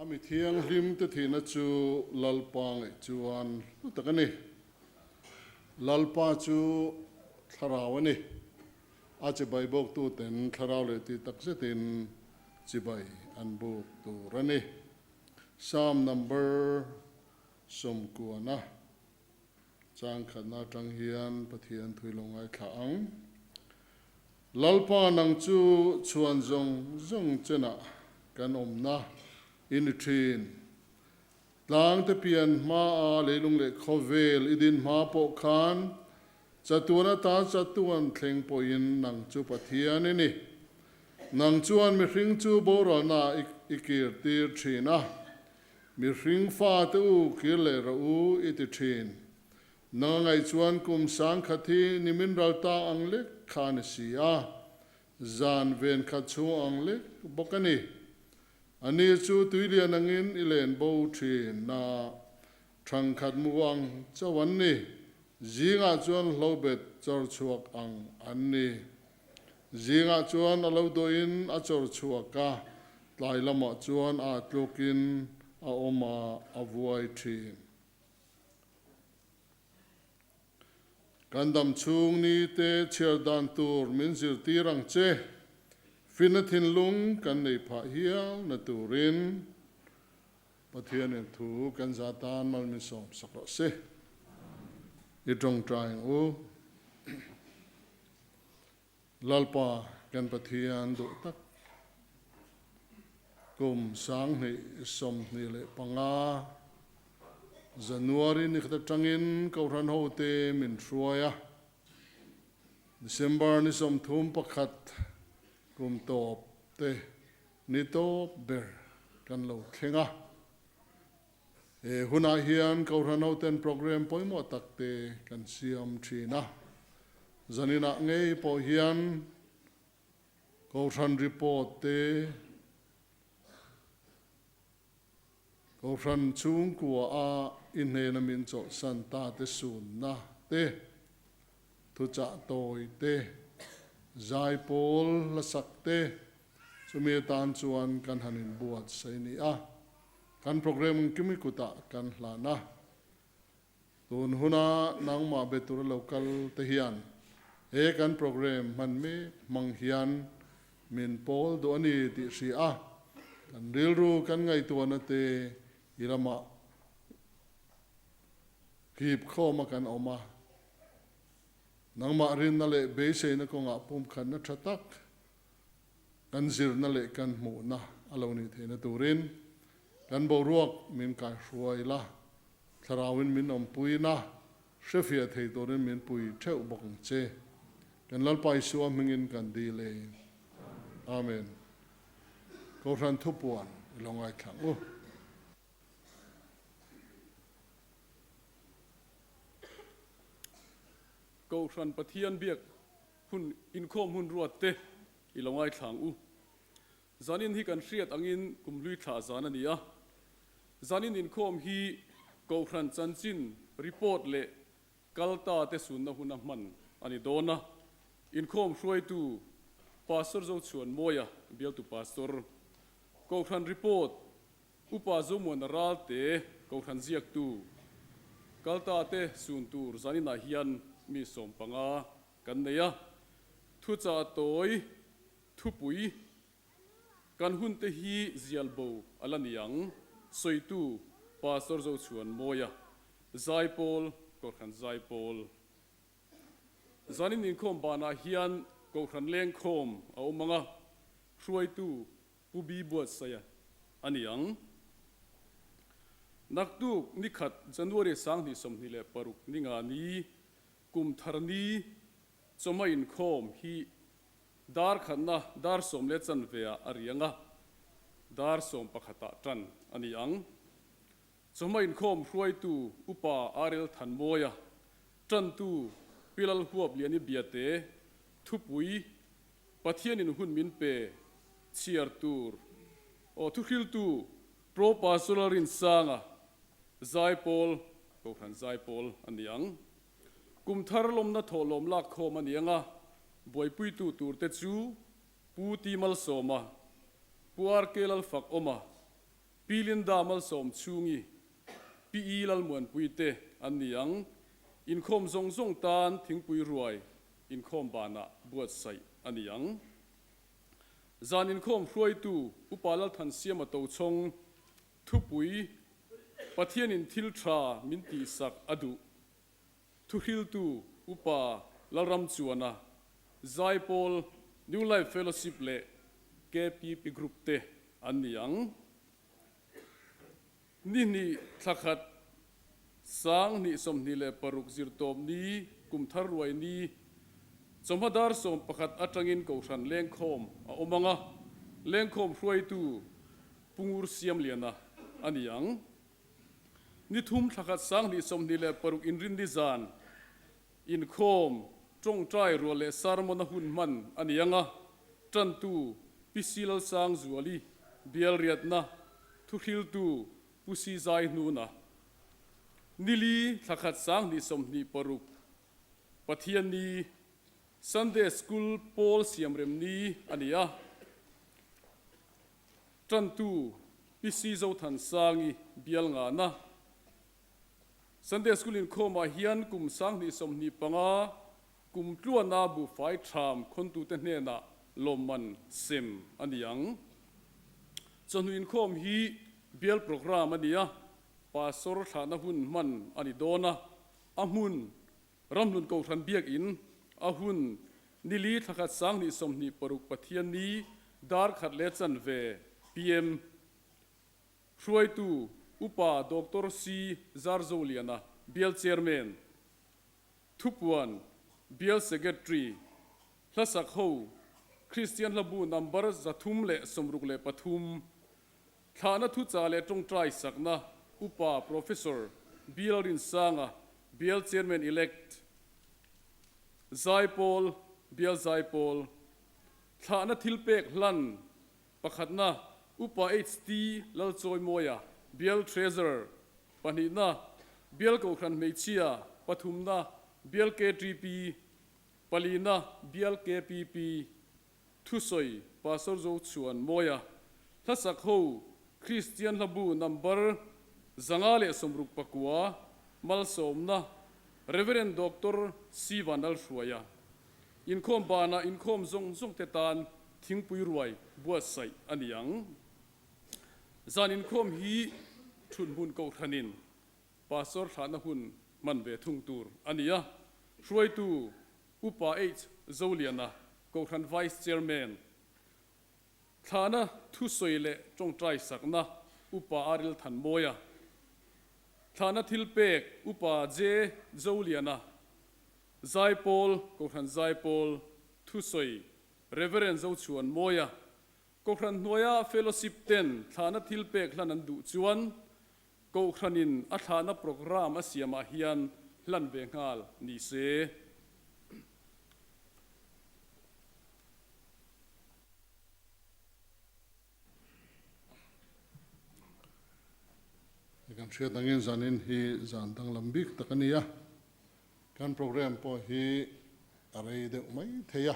A mi thianghlim te thihna chu Lalpa ngaih chuan hlu tak a ni. Lalpa chu thlarau a ni. A chibai bawktuten thlarau leh tih tak zetin chibai an buk tur a ni. Psalm number 90 chang khatna atang hian Pathian thui lo ngaithla ang. Lalpa nang chu chhuan zawng zawng chenah kan awmna i ni thin. Tlang te pian hmaa leilung leh khawvel i din hma pawh khan chatuan ata chatuan thleng pawhin nang chu Pathian i ni. Nang chuan mihring chu boralna i kir tir thin a, mihring fate u kir leh rawh u i ti thin. Nang a ngaih chuan kum sangkhat hi nimin ral ta ang lek kha a ni si a, zan ven khat chhung ang lek bawk a ni. A ni chu tuilian angin i len bo thin na thangkhat mu ang chauh an ni. Zingah chuan hlobet chawr chhuak ang an ni. Zingah chuan a lo dawhin a chawr chhuak a, tlai lamah chuan a tlukin a awm a, a vuai thin. Kan dam chhung ni te chhiar dan tur min zirtir ang che. Finna thinlung kan nei phah hial na turin Pathianin thu kan za tan mal min sawm sak rawh se. I tawngtai ang u. Lalpa kan Pathian duh tak kum 2025 January ni khat atangin Kohhran hote min hruai a, December ni 31 kum tawp te ni tawp ber kan lo thleng a. He hunah hian Kohhran hoten program pawimawh tak te kan siam thin a. Zaninah ngei pawh hian Kohhran report te, Kohhran chhungkua a i hnena min chawlhsan ta te sunna te, thuchah tawi te, zaipawl hlasak te, chumi atan chuan kan han inbuatsaih ni a. Kan program engkim i kutah kan hlan a, tun huna nangmah be tura lo kal te hian he kan program hman mek hmang hian min pawl duh a ni tih hria a, kan rilru kan ngaihtuahna te i lamah hip khawm a kan awm a, nangmah rinna leh beiseina kawngah pumkhatna tha tak Kan zirna leh kan hmuhna a lo nih theihna turin kan boruak min kaihruai la, thlarauin min awmpuina hrefiah thei turin min pui theuh bawk ang che. Kan Lalpa Isua hmingin kan dil e. Amen. Kohhran thupuan i lo ngaithla ang u. Kohhran Pathian biak Hun inkhawm hun ruat te i lo ngaithla ang u. Zanin hi kan hriat angin kum hlui thlah zan a ni a. Zanin inkhawm hi Kohhran chanchin report leh kal ta te sunna huna hman a ni dawn a. Inkhawm hruaitu Pastor Zochhuanmawia bialtu Pastor, Kohhran report Upa Zomuana Ralte Kohhran ziaktu kal ta te sun tur zaninah hian mi 15 kan nei a, thuchah tawi thupui kan hun te hi zial bo a la ni ang, sawitu Pastor Zochhuanmawia, Zaipawl, Kohhran Zaipawl. Zanin inkhawm banah hian Kohhran lengkhawm a awm ang a, hruaitu Pu Bi buatsaih a ni ang. Naktuk nikhat January 2026 ni nga ni Kum thar ni chawhma inkhawm hi dar khatna dar sawm leh chanve ah a riang a, dar sawm pakhatah tan a ni ang. Chawhma inkhawm hruaitu Upa RL Thanmawia, tantu Pi Lalhuapliani Biate, thupui Pathianin hun min pe chhiar tur aw thuhriltu Pro Pastoral Rinsanga Zaipawl Kohhran Zaipawl a ni ang. Kum thar lawmna thawhlawm lak khawm a ni ang a, buaipuitu tur te chu Pu Ti Malsawma, Pu RK Lalfak Awma, Pi Linda Malsawmchhungi, Pi I Lalmuanpui te an ni ang. Inkhawm zawng zawng tan thingpui ruai inkhawm banah buatsaih a ni ang. Zan inkhawm hruaitu Upa Lalthansiama Tochhawng thupui Pathianin thil tha min tihsak a duh. Thuhriltu Upa Lalramchuana, Zaipawl, New Life Fellowship leh KPP Group te an ni ang. Ni hnih thla khat 2026 zirtawp ni kum thar ruai ni chawhma dar 11 atangin Kohhran lengkhawm a awm ang a, lengkhawm hruaitu Pu Ngur Siamliana a ni ang. Ni thum thla khat 2026 inrinni zan inkhawm tawngtai rual leh sermon a hun hman a ni ang a, tantu Pi Si Lalsangzuali, Bialriatna, thuhriltu Pu Si Zaihnuna. Nili thla khat 2026 Pathianni Sunday School pawl siamrem ni a ni a. Tantu Pi Si Zothansangi bial ngahna Sunday School inkhawmah hian kum 2025 kum tluana buhfai tham khawntute hnenah lawmman sem a ni ang. Chawhnu inkhawm hi bial programme a ni a, Pastor thlahna hun hman a ni dawn a, a hmun Ramhlun Kohhran Biakinn a hun nili thlakhat 2026 Pathianni dar khat leh chanve PM hruaitu Upa Doctor C Zarzoliana Bial Chairman Thupuan Bial Secretary Hlasak ho Kristian Hlabu Number 363 Thlahna thuchah leh tawngtai sakna Upa Professor Bial Rinsanga, Bial Chairman Elect, Zaipawl, Bial Zaipawl, Thlahna thilpek hlan pakhatna Upa HT Lalchawimawia, Bial Treasurer, pahnihna Bial Kohhran Hmeichhia, pathumna Bial KTP, palina Bial KPP, Thusawi, Pastor Zochhuan Mawia, Hlasak ho, Kristian Hlabu Number 569, Malsawmna, Rev. Doctor C. Vanlalhruaia. Inkhawm banah inkhawm zawng zawng te tan thingpui ruai buatsaih a ni ang. Zan inkhawm hi thunhmun kohhranin Pastor thlahna hun hman ve thung tur a ni a, hruaitu Upa H. Zoliana, Kohhran Vice Chairman, thlahna thusawi leh tawngtai sakna Upa Aril Thanmawia, thlahna thilpek Upa J. Zoliana, Zaipawl, Kohhran Zaipawl, thusawi Reverend Zochhuan Mawia, Kohhran hnuaia Fellowship ten thlahna thilpek hlan an duh chuan Kohhranin a thlahna programme a siamah hian hlan ve nghal ni se. Kan hriat angin zanin hi zan danglam bik tak a ni a, kan programme pawh hi a rei deuh mai thei a,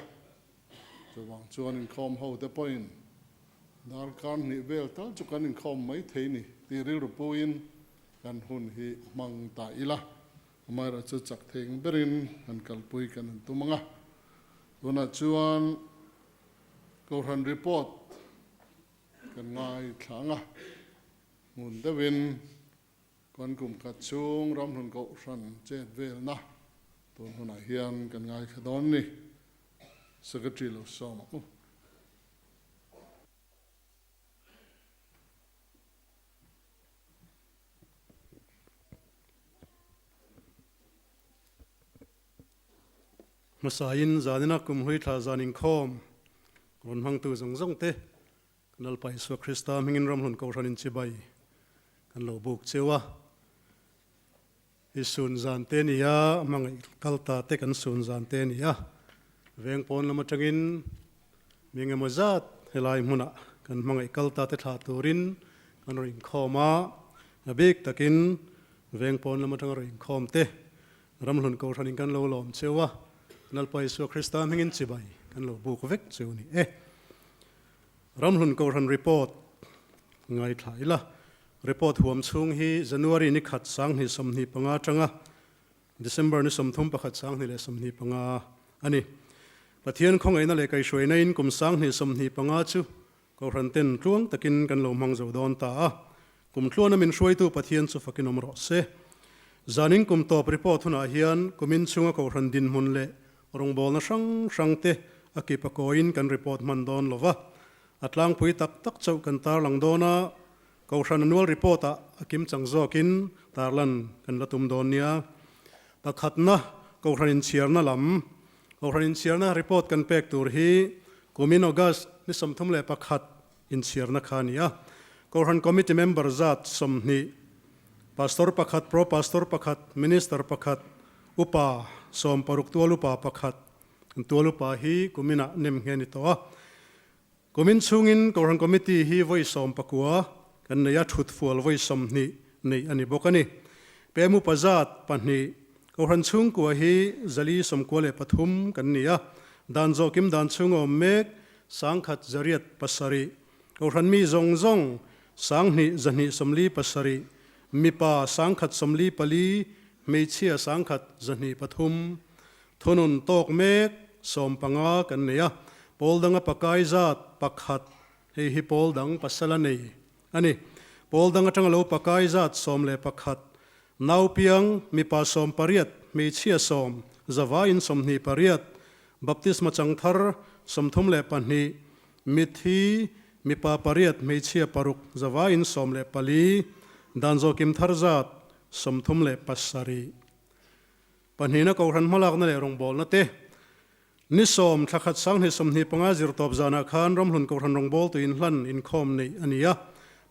chuvang chuan inkhawm ho te pawhin Darkar hnih vel tal chu kan inkhawm mai thei ni tih rilru puiin kan hun hi hmang ta ila, amaherawh chu chak thei ang berin han kalpui kan han tum ang a. Tunah chuan Kohhran report kan ngaithla ang a, hmun deuhin kan kum khat chhung ramhlun Kohhran chet velna tun hunah hian kan ngaithla dawn ni. Secretary lo sawm ang u. Hmasain zanina kum hlui thla zan inkhawm rawn hmangtu zawng zawng te kan Lalpa Isua Krista hmingin ramhlun Kohhran inchibai kan lo buk cheu a. I sun zan te ni a, hmangaih kal ta te kan sun zan te ni a, veng pawn lam atangin mi engemaw zat helai hmunah kan hmangaih kal ta te thlah turin kan rawn inkhawm a, a bik takin veng pawn lam atanga rawn inkhawm te ramhlun kohhranin kan lo lawm cheu a, Lalpa Isua Krista hmingin chibai kan lo buk vek cheu ni e. Ramhlun kohhran report ngaithla ila. Report huam chhung hi January ni khat 2025 atanga December ni 31 2025 a ni. Pathian khawngaihna leh kaihhruaina in kum 2025 chu Kohhran ten tluang takin kan lo hmang zo dawn ta a, kum tluana min hruaitu Pathian chu fakin awm rawh se. Zanin kum tawp report hunah hian kumin chhunga Kohhran dinhmun leh rawngbawlna hrang hrang te a kip a kawiin kan report hman dawn lo va, a tlangpui tak tak chauh kan tarlang dawn a, Kohhran annual report ah a kimchang zawkin tarlan kan la tum dawn nia. Pakhatna, Kohhran inchhiarna lam. Kohhran inchhiarna report kan pek tur hi kumin August ni 31 inchhiarna kha a ni a. Kohhran Committee member zat 20, Pastor pakhat, Pro Pastor pakhat, Minister pakhat, Upa 60 tual upa pakhat, tual upa hi kuminah nem nghe ni tawh a. Kumin chhungin Kohhran Committee hi vawi 19 kan nei a, thut fual vawi 20 neih a ni bawk a ni. Pem upa zat pahnih, Kohhran chhungkua hi 493 kan ni a, dan zawhkim dan chhung a awm mek, 1107, Kohhran mi zawng zawng 2147, mipa 1044, hmeichhia 1103, Thunun tawk mek 15 kan nei a, pawl danga pakai zat pakhat, hei hi pawl dang pasal a nei a ni. Pawl dang atanga lo pakai zat 11, naupiang mipa 18, hmeichhia 10, zavaiin 28, baptisma changthar 32, mitthi mipa pariat, hmeichhia paruk, zavaiin 14, dan zawhkim thar zat 37. Pahnihna Kohhran hmalakna leh rawngbawlna te. Ni 10 thla khat 2025 zirtawp zanah khan Ramhlun Kohhran rawngbawltu inhlan inkhawm neih a ni a.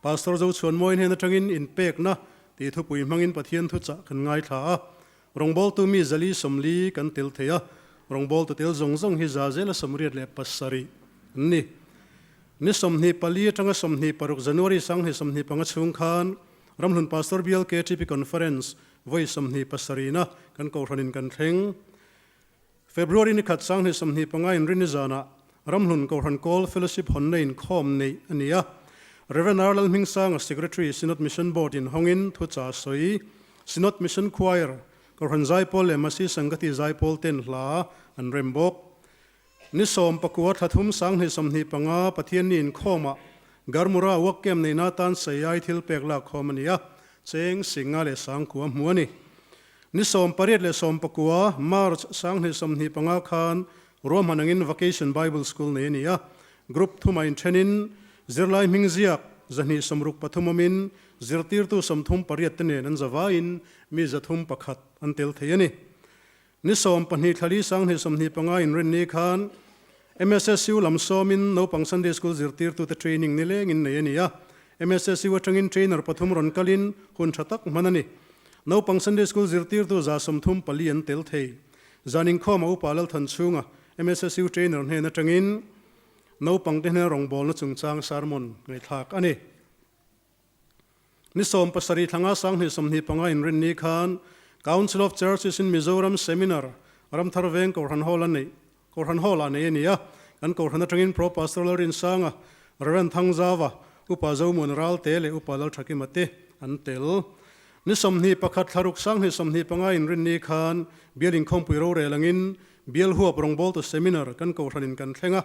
Pastor Zochhuanmawi hnen atangin inpekna tih thupui hmangin Pathian thuchah kan ngaithla a. Rawngbawltu mi 440 kan tel thei a, rawngbawltu tel zawng zawng hi 187 an ni. Ni 24 atanga 26 January 2025 chhung khan Ramhlun Pastor Bial KTP Conference Vawi 27 na kan Kohhranin kan thleng. February ni khat 2025 inrinni zanah Ramhlun Kohhran Kawl Fellowship hawnna inkhawm neih a ni a. Rev. R. Lalhmingsanga Secretary Synod Mission Board in hawngin thucha sawi Synod Mission Choir, Kohhran Zaipawl leh Masi Sangati Zaipawl ten hla an rem bawk. Ni 19 thla thum 2025 Pathianni inkhawmah Garmura work camp neihna atan Saiai thil pek lak khawm a ni a, cheng singa leh sangkua hmu a ni. Ni 18 leh 19 March 2025 khan ruahman angin Vacation Bible School nei a ni a, group thumah inthenin zirlai hming ziak 263 awmin zirtirtu 38 te nen an zavaiin mi 301 an tel thei a ni. Ni 12 thla li 2025 inrinni khan MSSU lam sawmin naupang Sunday School zirtirtute training nilengin nei a ni a. MSSU atangin trainer pathum rawn kalin hun tha tak hman a ni. Naupang Sunday School zirtirtu 34 an tel thei. Zan inkhawm a upa Lalthan chhunga MSSU trainer hnen atangin naupangte hnena rawngbawlna chungchang sermon ngaihthlak a ni. Ni 17 thlanga 2025 inrinni khan Council of Churches in Mizoram Seminar Ramthar Veng Kohhran Hall a neih Kohhran Hall ah nei a ni a. Kan Kohhran atangin Pro Pastor Lalrinsanga, Rev. Thangzauva, Upa Zomuan Ralte leh Upa Lalthakima te an tel. Ni 21 thla ruk 2025 inrinni khan Bial Inkhawmpui rorel angin Bial huap rawngbawltu seminar kan Kohhranin kan thleng a,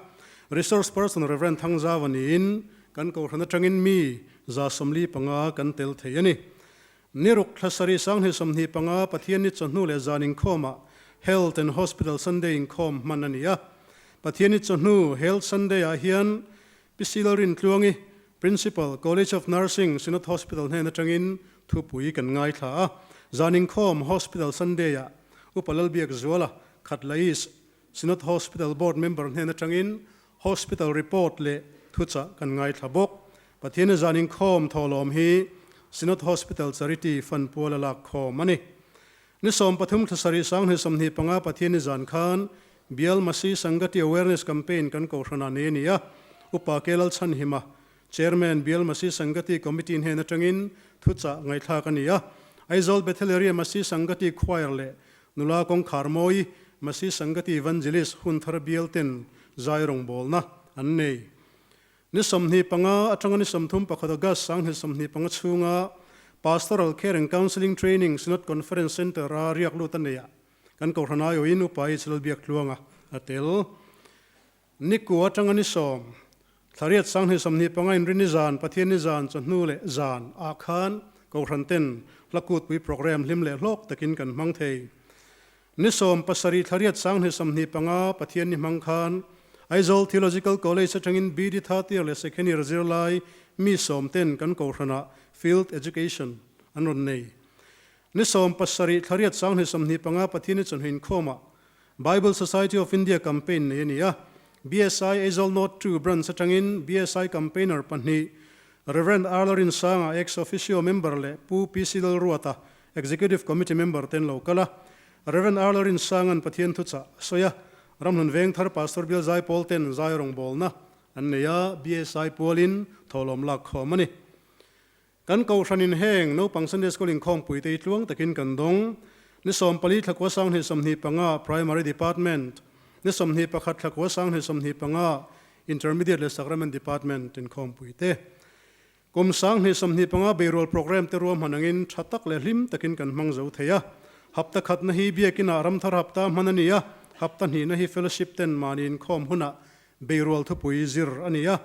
Resource Person Rev. Thangzauva niin kan Kohhran atangin mi 45 kan tel thei a ni. Ni ruk thla sarih 2025 Pathianni chawhnu leh zan inkhawmah Health and Hospital Sunday inkhawm hman a ni a. Pathianni chawhnu Health Sunday ah hian Pi Silrin Tluangi, Principal, College of Nursing, Synod Hospital hnen atangin thupui kan ngaithla a. Zan inkhawm Hospital Sunday ah Upa Lalbiak Zuala, Khatla East, Synod Hospital Board member hnen atangin Hospital report leh thuchah kan ngaithla bawk. Pathian zan inkhawm thawhlawm hi Synod Hospital Charity Fund pual a lak khawm a ni. Ni 13 thla sarih 2025 Pathian zan khan Bial Masi Sangati Awareness Campaign kan Kohhranah nei a ni a. Upa Kelal Chhanhima, Chairman, Bial Masi Sangati Committee hnen atangin thuchah ngaihthlak a ni a. Aizawl Bethel Area Masi Sangati Choir leh Nula kawngkhar mawi Masi Sangati Evangelist hun thar bial ten zai rawngbawlna an nei. Ni 25 atanga ni 31 August 2025 chhunga Pastoral Care and Counselling Training Synod Conference Centre-a riak lut a neih ah kan Kohhran aiawhin Upa H. Lalbiaktluanga a tel. Ni kua atanga ni sawm, Thlariat 2025 inrinni zan, Pathianni zan, chawhnu leh zan ah khan Kohhran ten hla kutpui programme hlim leh hlawk takin kan hmang thei. Ni 17 Thlariat 2025 Pathianni hmang khan Aizawl Theological College atangin BD third year leh second year zirlai mi sawm ten kan Kohhranah Field Education an rawn nei. Ni 17 Thlariat 2025 Pathianni chawhnu inkhawmah Bible Society of India campaign nei a ni a, BSI Aizawl North 2 Branch atangin BSI Campaigner pahnih Rev. Arla Rinsanga Ex Officio Member leh Pu PC Lalruata Executive Committee member ten lo kal a, Rev. Arla Rinsanga'n Pathian thuchah a sawi a, Ramhlun Vengthar Pastor Bial Zaipawl ten zai rawngbawlna an nei a, BSI pualin thawhlawm lak khawm a ni. Kan Kohhranin heng naupang Sunday School inkhawmpui te hi tluang takin kan dawng. Ni 14 thlakua 2025 Primary Department, ni 21 thlakua 2025 Intermediate leh Sacrament Department inkhawmpui te. Kum 2025 beirual programme te ruahman angin tha tak leh hlim takin kan hmang zo thei a. Hapta khatna hi Biakinah Ramthar hapta hman a ni a, hapta hnihna hi Fellowship ten mahni inkhawm hunah beirual thupui zir a ni a.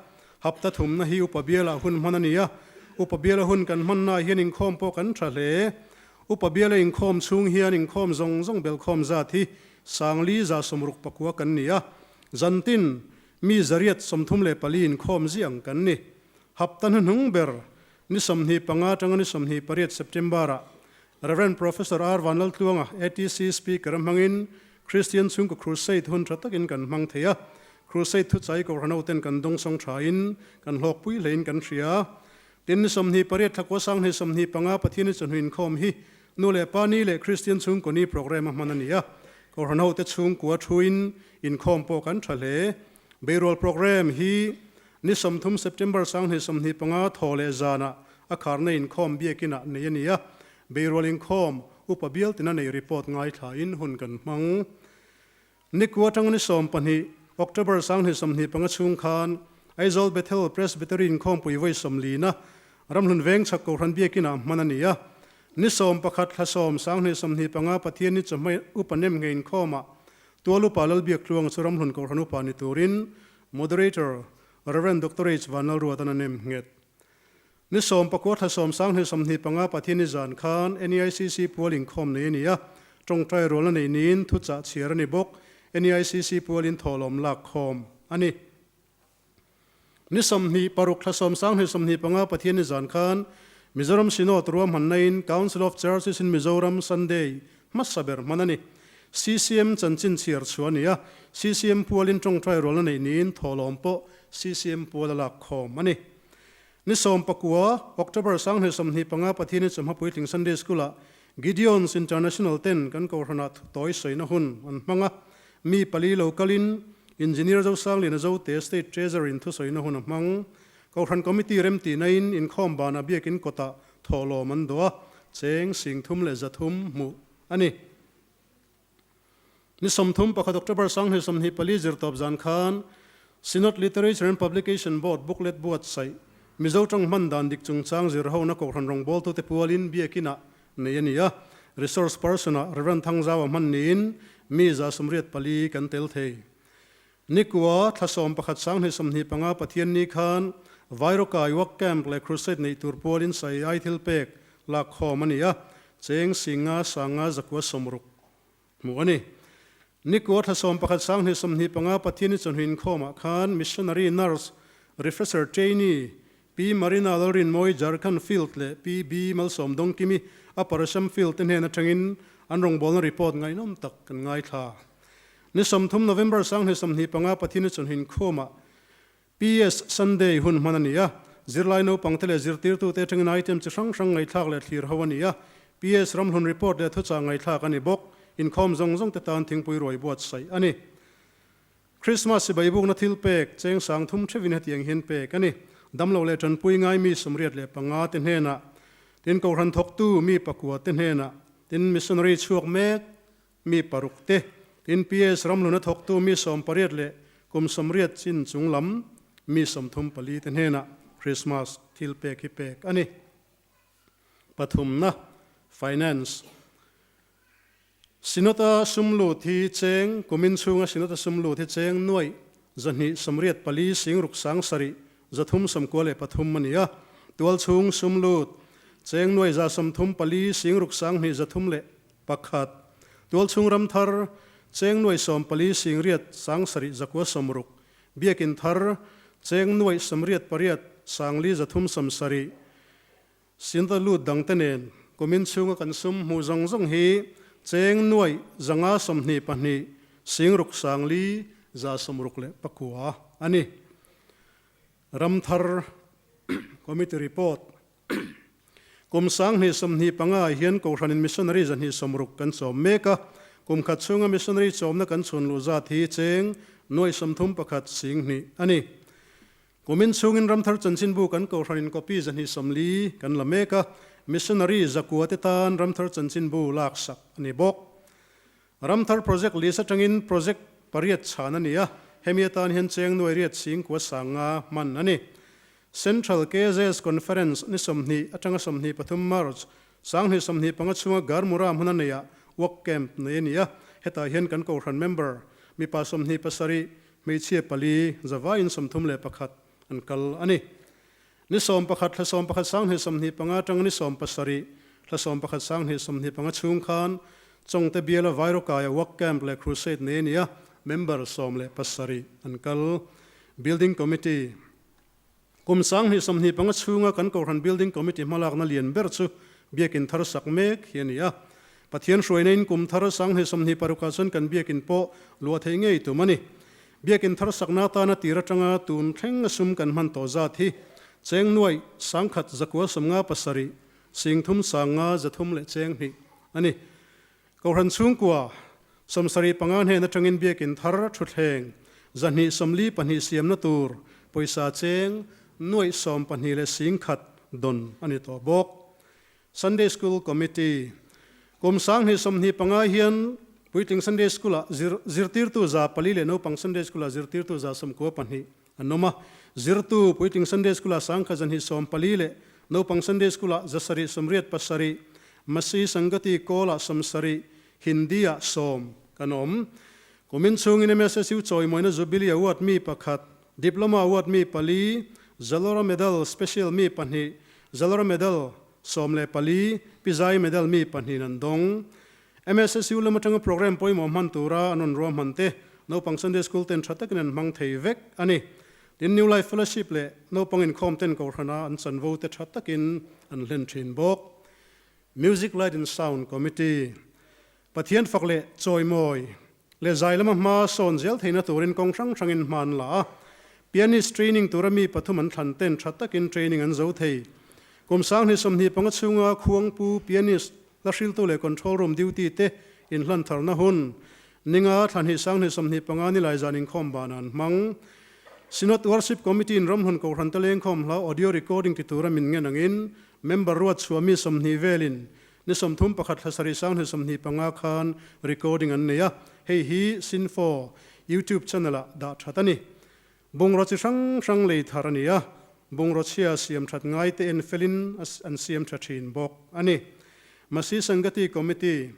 Hapta thumna hi Upa Bialah hun hman a ni a, Upa Biala hun kan hmannaah hian inkhawm pawh kan tha hle. Upa Biala inkhawm chhung hian inkhawm zawng zawng belkhawm zat hi 569 kan ni a, zantin mi 134 inkhawm ziang kan ni. Hapta hnuhnung ber ni 25 atanga ni 28 September-ah Rev. Professor R. Vanlaltluanga, ATC Speaker a hmangin Kristian chhungkaw Crusade hun tha takin kan hmang thei a. Crusade thuchai Kohhran hoten kan dawngsawng thain kan hlawkpui hlein kan hria. Tin, ni 28 thlakua 2025 Pathian i chawhnu inkhawm hi nu leh pa ni leh Kristian chhungkaw ni programme a hman a ni a. Kohhran hote chhungkua thuin inkhawm pawh kan tha hle. Beirual programme hi Ni 30 September 2025 thaw leh zanah a kharna inkhawm biakinah nei a ni a, beirual inkhawm upa bial tina nei report ngaithlain hun kan hmang. Ni kua atanga ni 12 October 2025 chhung khan Aizawl Bethel Presbytery inkhawmpui vawi 40 na Ramhlun Vengchhak Kohhran biakinah hman a ni a. Ni 11 thla 10 2025 Pathianni chawhma upa nem ngei inkhawmah Tual upa Lalbiaktluang chu Ramhlun Kohhran upa ni turin Moderator, Rev. Doctor H. Vanlalruatan a nem nghet. Ni 19 thla 10 2025 Pathianni zan khan NEICC pual inkhawm nei a ni a, tawngtai rualna neih niin thuchah chhiar a ni bawk. NEICC pualin thawhlawm lak khawm a ni. Ni 26 thla 10 2025 Pathianni zan khan Mizoram Synod ruahmanna-in Council of Churches in Mizoram Sunday hmasa ber hman a ni. CCM chanchin chhiar chhuah a ni a, CCM pualin tawngtai rualna neih niin thawhlawm pawh CCM pual a lak khawm a ni. Ni 19, October 2025 Pathianin Chawhma Puitling Sunday School-ah Gideons International ten kan Kohhranah thutawi sawina hun an hmang a, mi pali lo kalin Engineer Zosangliana Zote State Treasurer-in thusawina hun a hmang. Kohhran Committee remtihna-in inkhawm banah biakin kawtah thawhlawm an dawh a, cheng 3300 hmuh a ni. Ni 31 October 2024 zirtawp zan khan Synod Literature and Publication Board booklet buatsaih Mizo tawng hman dan dik chungchang zirhona Kohhran rawngbawltute pualin biakinah nei a ni a, resource person-ah Rev. Thangzaua hman niin mi 184 kan tel thei. Nikua, thla 11 2025 Pathianni khan Vairokai Work Camp leh Crusade neih tur pualin sai ai thil pek lak khawm a ni a, cheng 500 500 960 hmuh a ni. Nikua, thla 11 2025 Pathianni chawhnu inkhawmah khan Missionary Nurse Refresher Trainee Pi Marina Lalrinmawi Jharkhand Field leh Pi B Malsawm Dawngkimi Upper Assam Field te hnen atangin an rawngbawlna report ngaihnawm tak kan ngaithla. Ni 30 November 2025 Pathianni chawhnu inkhawmah PS Sunday hun hman a ni a, zirlai naupangte leh zirtirtute atangin item chi hrang hrang ngaihthlak leh thlir ho a ni a, PS Ramhlun report leh thuchah ngaihthlak a ni bawk. Inkhawm zawng zawng te tan thingpui ruai buatsaih a ni. Christmas sipai bukna thil pek cheng 3000 theuhin hetiang hian pek a ni. Damlo leh tanpui ngai mi 85 te hnenah, tin Kohhran thawktu mi pakua te hnenah, tin missionary chhuak mek mi paruk te, tin PS Ramhluna thawktu mi 18 leh kum 80 chin chung lam mi 34 te hnenah Krismas thilpek hi pek a ni. Pathumna, Finance. Synod-a sum lut hi cheng, kumin chhunga Synod-a sum lut hi cheng nuaih 284 sing ruk sang sarih 393 a ni a. Tual chhung sum lut cheng nuaih 134 sing ruk sang hnih 301. Tual chhung ram thar cheng nuaih 14 sing riat sang sarih 960. Biakin thar cheng nuaih 98 sang li 370. Sinta lut dangte nen kumin chhunga kan sum hmuh zawng zawng hi cheng nuaih 122 sing ruk sang li 69 a ni. Ramthar Committee Report Kum 2025 ah hian Kohhranin Missionary 260 kan chawm mek a, kum khat chhunga Missionary chawmna kan chhun luh zat hi cheng nuaih 31 sing hnih a ni. Kumin chhungin Ramthar Chanchinbu kan Kohhranin copy 240 kan la mek a, Missionary 900 te tan Ramthar Chanchinbu laksak a ni bawk. Ramthar Project list atangin Project pariat chhan a ni a, hemi atan hian cheng nuai riat singkua sanga hman a ni. Central KZS Conference ni 20 atanga 23 March 2025 chhunga Garmura hmuna neia Work Camp nei a ni a, hetah hian kan Kohhran member mipa 27, Hmeichhia pali zavaiin 31 an kal a ni. Ni 11 thla 11 2025 atanga ni 17 thla 11 2025 chhung khan Chawngte biala Vairawkaia Work Camp leh Crusade nei a ni a, member 17 an kal. Building Committee Kum 2025 chhunga kan Kohhran Building Committee hmalakna lian ber chu Biakin thar sak mek hi a ni a. Pathian hruaina in kum thar 2026 ah chuan kan Biakin pawh luah theih ngei tum a ni. Biakin thar sakna atana tir atanga tun thleng a sum kan hman tawh zat hi cheng nuaih 1,197 sing thum sanga 300 leh cheng hnih a ni. Kohhran chhungkua 75 hnen atangin Biakin thar thutthleng 242 siamna tur pawisa cheng nuaih 12 leh sing khat dawn a ni tawh bawk. Sunday School Committee Kum 2025 hian Puitling Sunday School-ah zirtirtu 400 leh naupang Sunday School-ah zirtirtu 92 an awm a. Zirtu Puitling Sunday School-ah 1,214 leh naupang Sunday School-ah 787, Masi Sangati Kawl-ah 70, Hindi-ah 10 kan awm. Kumin chhungin MSSU chawimawina Jubilee Award mi pakhat, Diploma Award mi pali, Jalora Medal Special mi pahnih, Jalora Medal 14, Pizai Medal mi pahnihin an dawng. MSSU lam atanga program pawimawh hman tura an rawn ruahman te naupang Sunday School ten tha takin an hmang thei vek a ni. Tin, New Life Fellowship leh naupang inkhawm ten Kohhrana an chanvo te tha takin an hlen thin bawk. Music Light and Sound Committee Pathian fak leh chawimawi leh zai lama hma sawn zel theihna turin kawng hrang hrangin hma an la a. Pianist training tura mi pathum an thlan ten tha takin training an zo thei. Kum 2025 chhunga Khuangpu pianist hla hriltu leh control room duty te inhlan tharna hun ninga thla hnih 2025 ni lai zan inkhawm ban an hmang. Synod Worship Committee in ramhlun Kohhran te lengkhawm hla audio recording ti tura min ngen angin member ruat chhuah mi 20 velin Ni 31 thla sarih 2025 khan recording an nei a, hei hi Sinfo YouTube channel ah dah that a ni. Bungraw chi hrang hrang lei thar a ni a, bungraw chhia siam that ngai te en felin an siam tha thin bawk a ni. Masi Sangati Committee,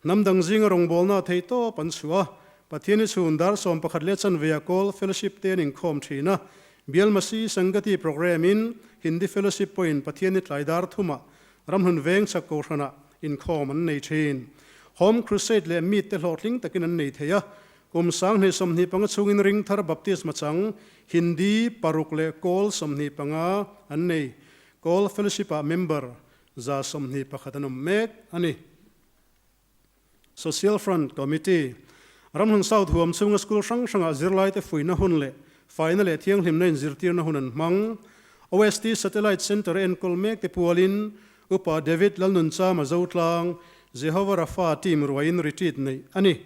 Hnam dang zinga rawngbawlna a theih tawp an chhuah a, Pathian i chhun dar 11 leh chanve-ah Kawl Fellowship te an inkhawm thin a, Bial Masi Sangati Programme in Hindi Fellowship pawhin Pathian i tlai dar thumah Ramhlun veng chak Kohhranah inkhawm an nei thin. Home Crusade leh Meet te hlawhtling takin an nei thei a. Kum 2025 chhungin Ringthar Baptisma chang Hindi paruk leh Kawl 25 an nei. Kawl Fellowship-ah member 121 an awm mek a ni. Social Front Committee, Ramhlun South huam chhunga school hrang hrangah zirlaite fuihna hun leh faina leh thianghlimna inzirtirna hun an hmang. OST Satellite Centre enkawl mek te pualin Upa David Lalnunchama Zotlang, Jehovah Rapha team ruaiin retreat neih a ni.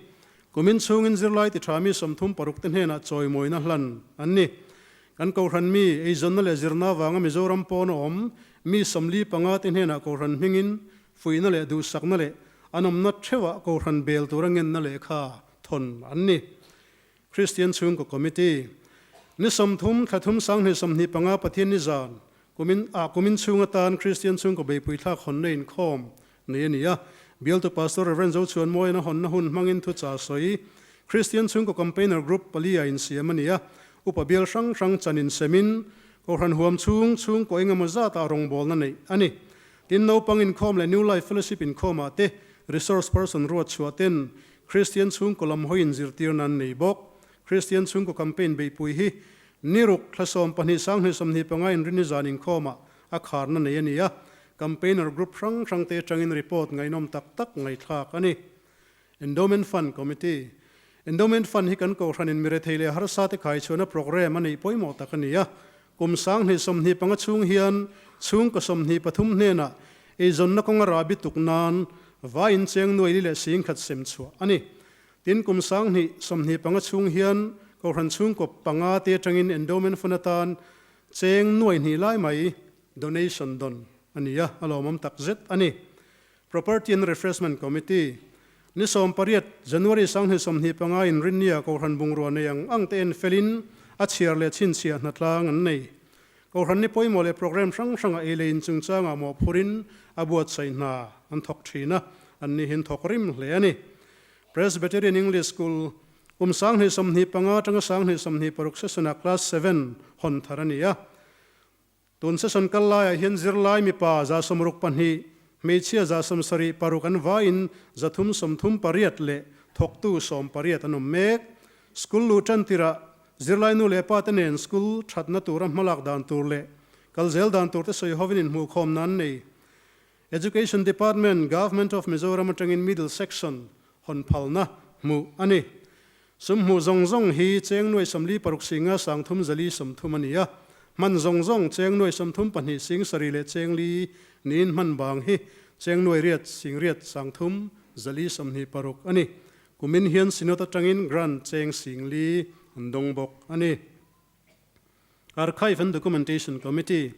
Kumin chhungin zirlai ti tha mi 36 te hnenah chawimawina hlan an ni. Kan Kohhran mi, eizawnna leh zirna avanga Mizoram pawn a awm mi 45 te hnenah Kohhran hmingin Fuihna leh duhsakna leh an awmna theuhah Kohhran bel tura ngenna lehkha thawn an ni. Kristian Chhungkaw Committee. Ni 30 thla thum 2025 Pathianni zan kumin ah kumin chhung atan Kristian chhungkaw beipui thlak hawnna inkhawm nei a ni a. Bialtu Pastor Rev. Zochhuanmawiin a hawnna hun hmangin thuchah sawi Kristian chhungkaw campaigner group pali ah insiam a ni a. Upa bial hrang hrang chan insemin Kohhran huam chhung chhungkaw engemaw zatah rawngbawlna neih a ni. Tin, naupang inkhawm leh New Life Fellowship inkhawmah te resource person ruat chhuah ten Kristian chhungkaw lam hawiin zirtirna an nei bawk. Kristian chhungkaw campaign beihpui hi niruk thla 12 2025 inrinni zan inkhawmah a kharna nei a ni a, campaigner group hrang hrangte atangin report ngaihnawm tak tak ngaihthlak a ni. Endowment Fund Committee, Endowment Fund hi kan Kohhranin mirethei leh harsate khaichhuahna programme a neih pawimawh tak a ni a. Kum 2025 chhung hian chhungkaw 23 hnenah eizawnna kawnga rahbi tuk nan vai incheng nuai li leh 10,000 sem chhuah a ni. Tin, kum 2025 chhung hian Kohhran chhungkaw panga te atangin Endowment Fund atan cheng nuai hnih lai mai donation dawn a ni a, a lawmawm takzet a ni. Property and Refreshment Committee, Ni 18, January 2025 in Rinnia Kohhran bungrua nei ang ang te en felin a chhiar leh chhinchhiah hnatlang an nei. Kohhran ni pawimawh leh programme hrang hranga ei leh in chungchangah mawhphurin a buatsaih hna an thawk thin a, an ni hin thawk rim hle a ni. Presbyterian English School, Kum 2025 atanga 2026 session-ah Class 7 hawn thar a ni a. Tun session kal laiah hian zirlai mipa 62, hmeichhia 76 an vaiin 338 leh thawktu 18 an awm mek. School luh tan tirah zirlai nu leh pa te nen school thatna tura hmalak dan tur leh kal zel dan tur te sawi hovin inhmuhkhawmna an nei. Education Department, Government of Mizoram atangin Middle Section hawn phalna hmuh a ni. Sum hmuh zawng zawng hi cheng nuai 46 singa 3 430 a ni a, hman zawng zawng cheng nuai 32 sing sarih leh cheng li niin hman bang hi cheng nuai riat sing riat 3 426 a ni. Kumin hian Synod atangin grant cheng sing li an dawng bawk a ni. Archive and Documentation Committee,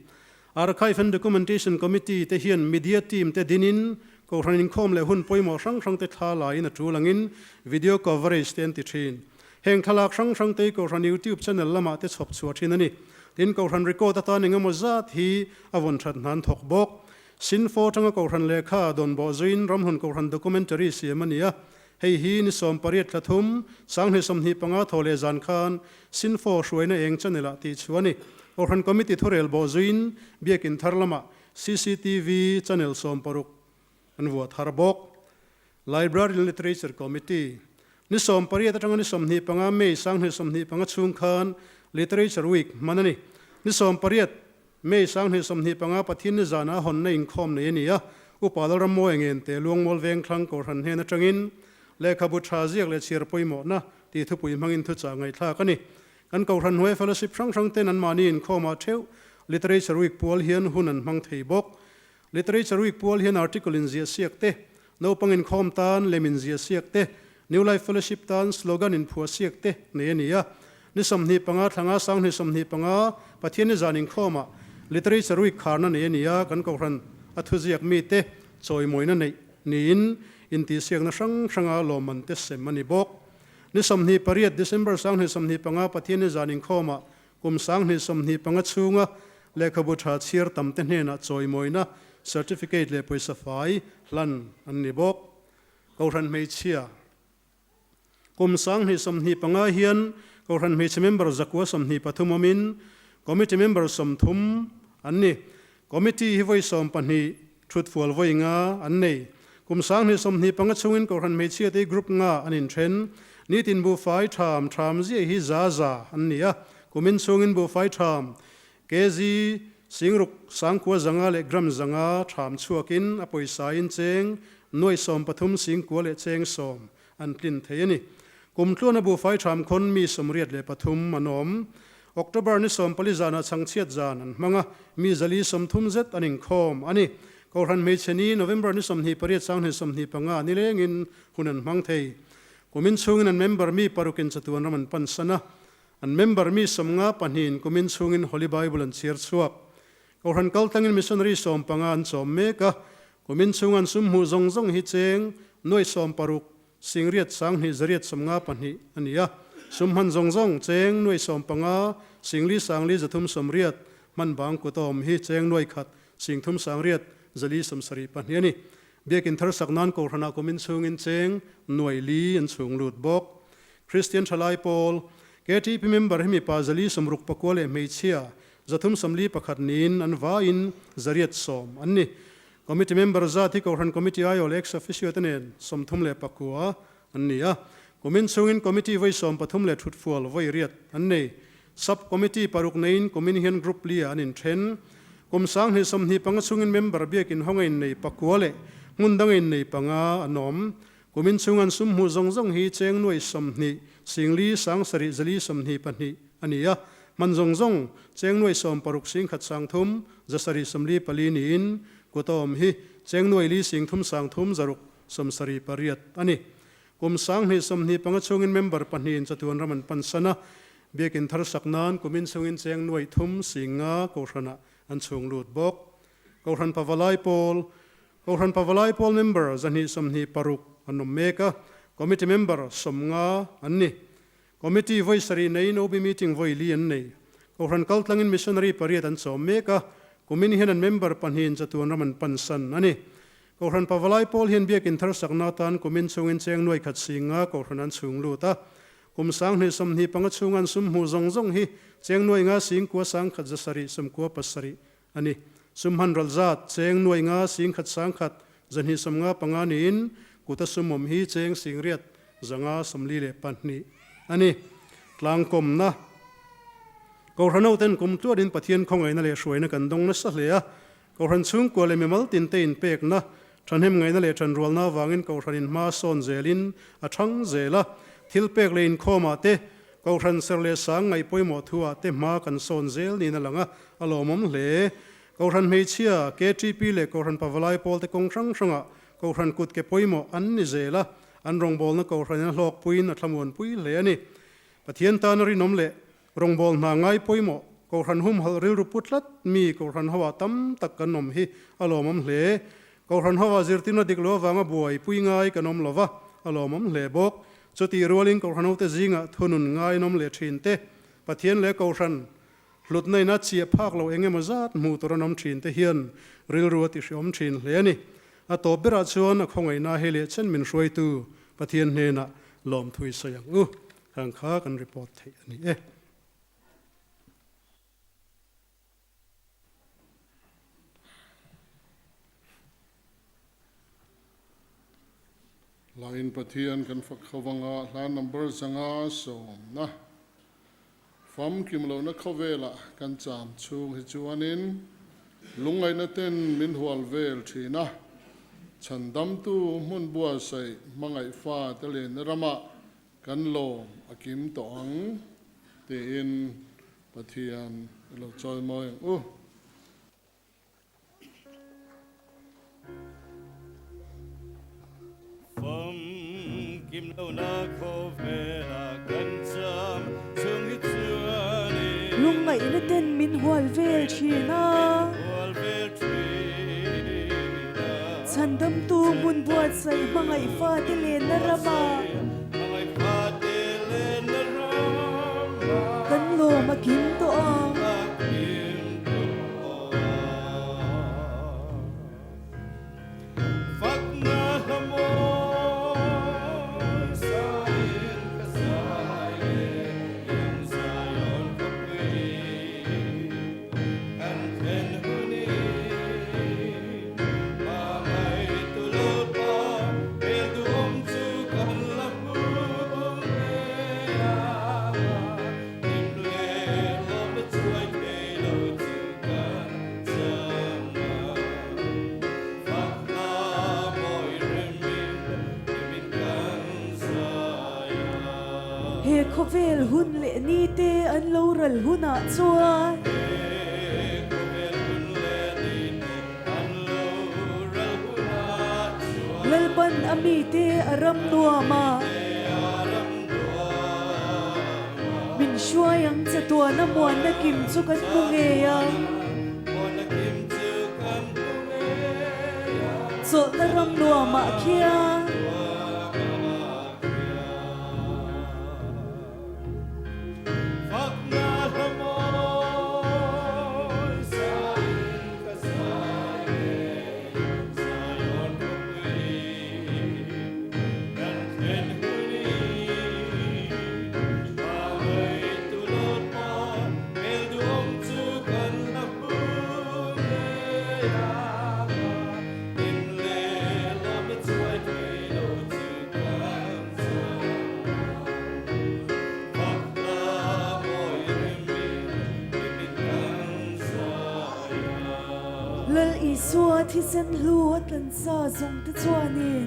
Archive and Documentation Committee te hian media team te dinin Kohhran inkhawm leh hun pawimawh hrang hrang te thla laiin a tul angin video coverage te an ti thin. Heng thlalak hrang hrang te hi Kohhran YouTube channel lamah te chhawp chhuah thin a ni. Tin, Kohhran record atan engemaw zat hi a vawn that hnan thawk bawk. Sinfo atanga Kohhran lehkha dawn bawh zuiin Ramhlun Kohhran documentary siam a ni a. Hei hi ni 18 thla thum, 2025 thaw leh zan khan Sinfo hruaina eng channel ah tih chu a ni. Kohhran Committee thurel bawh zuiin Biakin thar lamah CCTV channel 60 an vuah thar bawk. Library and Literature Committee, Ni 18 atanga ni 25 May 2025 chhung khan Literature Week hman a ni. Ni 18 May 2025 Pathian ni zana hawnna inkhawm nei a ni a, Upa Lalrammawi Ngente Luangmual Vengthlang Kohhran hnen atangin lehkhabu tha ziak leh chhiar pawimawhna tih thupui hmangin thuchah ngaihthlak a ni. Kan Kohhran hnuai fellowship hrang hrang ten anmahni inkhawmah theuh Literature Week pual hian hun an hmang thei bawk. Literature Week pual hian article inziah siak te, naupang inkhawm tan lem inziah siak te, New Life Fellowship tan slogan inphuah siak te nei a ni a. Ni 25 thlanga 2025 Pathianni zan inkhawmah Literature Week kharna nei a ni a, kan Kohhran a thuziak mite chawimawina neih niin intihsiakna hrang hranga lawmman te sem a ni bawk. Ni 28 December 2025 Pathianni zan inkhawmah Kum 2025 chhunga lehkhabu tha chhiar tam te hnenah chawimawina certificate leh pawisa fai hlan an ni bawk. Kohhran hmeichhia. Kum 2025 hian Kohhran hmeichhe member 123 awmin Committee member 30 an ni. Committee hi vawi 12 thut fual vawi nga an nei. Kum 2025 chhungin Kohhran hmeichhia te hi group nga an inthen. Nitin buhfai tham tham ziah hi za za an ni a. Kumin chhungin buhfai tham kg singruk sangkua zanga leh gram zanga tham chhuakin a pawisa in cheng nuai 13 singkua leh cheng 10 an tlin thei a ni. Kum tluana buhfai tham khawn mi 83 an awm. October ni 14 zanah chhangchhiat zan an hmang a, mi 430 zet an inkhawm a ni. Kohhran hmeichhe ni November ni 28 2025 ni lengin hun an hmang thei. Kumin chhungin an member mi parukin chatuan ram an pansan a, an member mi 52in kumin chhungin Holy Bible an chhiar chhuak. Kohhran kaltlangin missionary 15 an chawm mek a, kumin chhung an sum hmuh zawng zawng hi cheng nuai 16 singriat 2854 a ni a. Sum hman zawng zawng cheng nuai 15 singli sangli 300 80 hman bang kut a awm hi cheng nuai khat sing thum sang riat 400 72 a ni. Biakin thar sak nan Kohhranah kumin chhungin cheng nuai li an chhung lut bawk. Kristian thalai pawl, KTP member hi mipa 469 leh hmeichhia 341 niin an vaiin 810 an ni. Committee member zat hi Kohhran Committee aiawh leh ex-officio te nen 39 an ni a. Kumin chhungin Committee vawi 13 leh thutfual vawi riat an nei. Sub Committee paruk neiin kumin hian Group lia an inthen. Kum 2025 chhungin member biakin hawnga innei pakua leh hmun danga innei panga an awm. Kumin chhung an sum hmuh zawng zawng hi cheng nuai 20 singli 7 422 a ni a. Hman zawng zawng cheng nuai 60 singkhat 3 744 niin kut a awm hi cheng nuai li singthum 3 6 78 a ni. Kum 2025 chhungin member pahnihin chatuan ram an pan san a, biakin thar sak nan kumin chhungin cheng nuai thum singa Kohhranah an chhung lut bawk. Kohhran Pavalai Pawl, Kohhran Pavalai Pawl member 226 an awm mek a, committee member 50 an ni. Committee vawi sarih neiin OB meeting vawi li an nei. Kohhran kaltlangin missionary pariat an chawm mek a, kumin hian an member pahnihin chatuan ram an pan san a ni. Kohhran Pavalai pawl hian biakin thar sakna atan kumin chhungin cheng nuai khat singa Kohhran an chhung lut a. Kum 2025 chhunga an sum hmuh zawng zawng hi cheng nuai nga sing kua 1,000 700 97 a ni. Sum hman ral zat cheng nuai nga sing khat 1,100 255 niin kuta sum awm hi cheng sing riat 542 a ni. Tlangkawmna Kohhran hoten kum tluanin Pathian khawngaihna leh hruaina kan dawng nasa hle a. Kohhran chhungkua leh mimal tinte inpekna, thahnem ngaihna leh thanrualna avangin Kohhranin hma sawn zelin a thang zel a. Thil pek leh inkhawmah te, Kohhran ser leh sang ngaih pawimawh thuah te hma kan sawn zel niin a lang a, a lawmawm hle. Kohhran hmeichhia, KTP leh Kohhran Pavalai pawl te kawng hrang hrangah Kohhran kut ke pawimawh an ni zel a, an rawngbawlna Kohhranin a hlawkpuiin a thlamuanpui hle a ni. Pathian tana rinawm leh Rawngbâwl hna ngai pawimawh, Kohhran humhalh rilru pu tlat mi Kohhran ho ah tam tak kan awm hi a lawmawm hle. Kohhran ho ah zirtirna dik lo avanga buai pui ngai kan awm lo va, a lawmawm hle bawk. Chutih rualin Kohhran hote zingah thunun ngai an awm leh thin te, Pathian leh Kohhran hlutna in a chiah phak lo eng emaw zat hmuh tur an awm thin te hian rilru a tihriawm thin hle a ni. A tawp berah chuan a khawngaihna hei leh chen min hruaitu Pathian hnenah lawmthui sawi ang u. Hang kha kan report theih a ni e. Hlain Pathian kan fak khovanga hla number 110 famkim lohna khawvelah kan cham chhung hi chuanin lungngaihna ten min hual vel thin a, chhandamtu hmun buatsaih hmangaih fa te lenna ramah Kan lawm a kim tawh ang tiin Pathian i lo chawi mawi ang u. Fam kim lo na khawvela kan cham chung hi chuanin. Lungngaihna ten min hual vel thin a. Hual vel thin a. Chhandamtu hmun buatsaih hmangaih fate lenna ramah. Kan lawm a kim tawh ang. He khawvel hun leh ni te an lo ral hunah chuan. Lalpan a mite a ram nuam a. Min hruai ang che tuana muanna kim chu kan hmu ngei ang. Chawlhna ram nuamah khian. Lal Isua thisen hlu a tlan sa zawng te chuanin.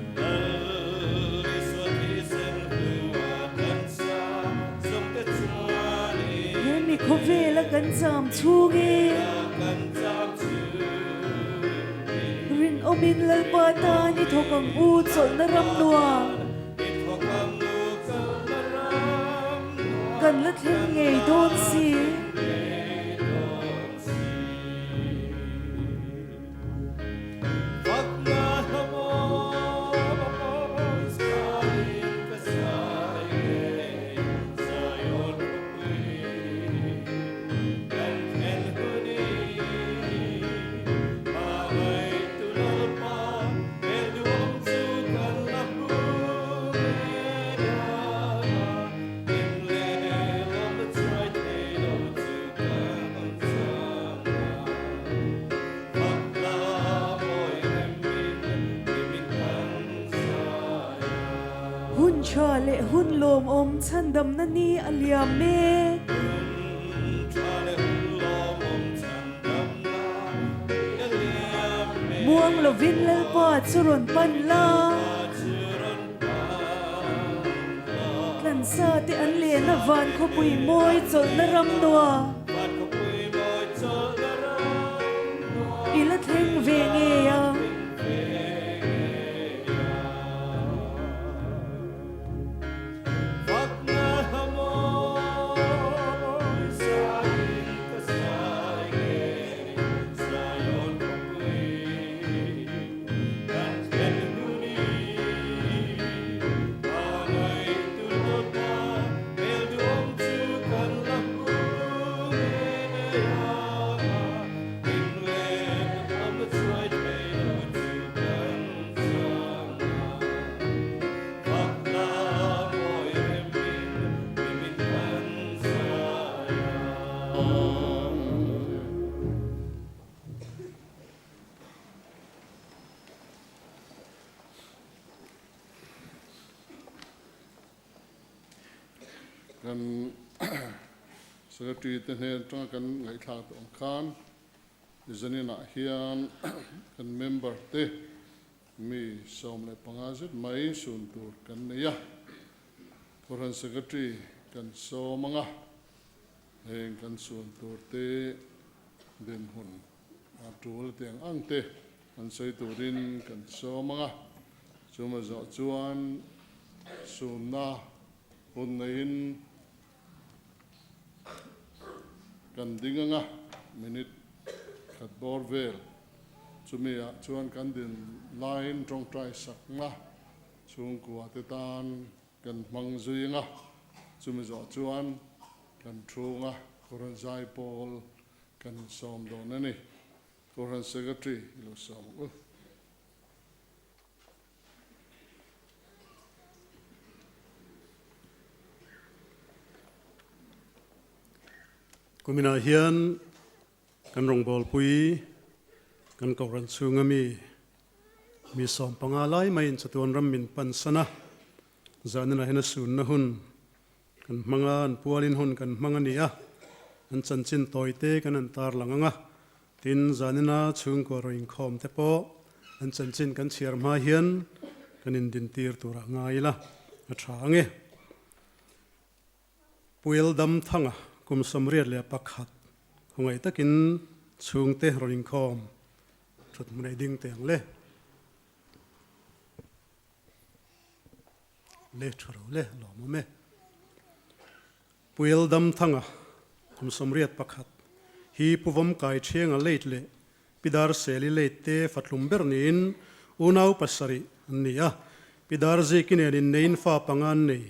He mi khawvela kan cham chhungin. Rinawmin Lalpa tan i thawk ang u chawlhna ram nuam. Kan la thleng ngei dawn si. Hun tha leh hun lawmawm chhandamna ni a liam mek. Muang lovin Lalpa chu rawn pan la. Tlansa te an len a van khawpui mawi chawlhna ram nuam. I la thleng ve ngei a. Kan Secretary te hnen atanga kan ngaihthlak tawh ang khan Zaninah hian kan member te mi 15 zet mai sun tur kan nei a, Kohhran Secretary kan sawm ang a, heng kan sun tur te dinhmun a tul tiang ang te an sawi turin kan sawm ang a, chuma zawh chuan sunna hun neiin Kan ding anga minute khat bawr vel chumi ah chuan kan din laiin tawngtai sakna chhungkua te tan kan hmang zui anga chumi zawh chuan kan thunga Kohhran Zaipawl kan insawm dawn a ni. Kohhran Secretary i lo sawm ang u. Kuminah hian kan rawngbawlpui kan kohhran chhunga mi mi 15 lai maiin chatuan ram min pan san a, zaninah hian a sunna hun kan hmang a, an pualin hun kan hmang a ni a, an chanchin tawite kan han tarlang ang a, Tin, zanina chhungkua raw inkhawm te pawh an chanchin kan chhiar hma hian kan indintir turah ngai ila a tha ang e. Puel dam thanga kum 81 khawngaih takin chhungte rawn inkhawm thut hmun ei ding teh ang le. Le tha ro le lawmawm e. Puel dam thanga kum 81 hi Pu Vawm Kai Thienga late leh Pi Dar Seli late te fatlum ber niin unau pasarih an ni a. Pi Dar Ziki nen inneiin fa panga an nei.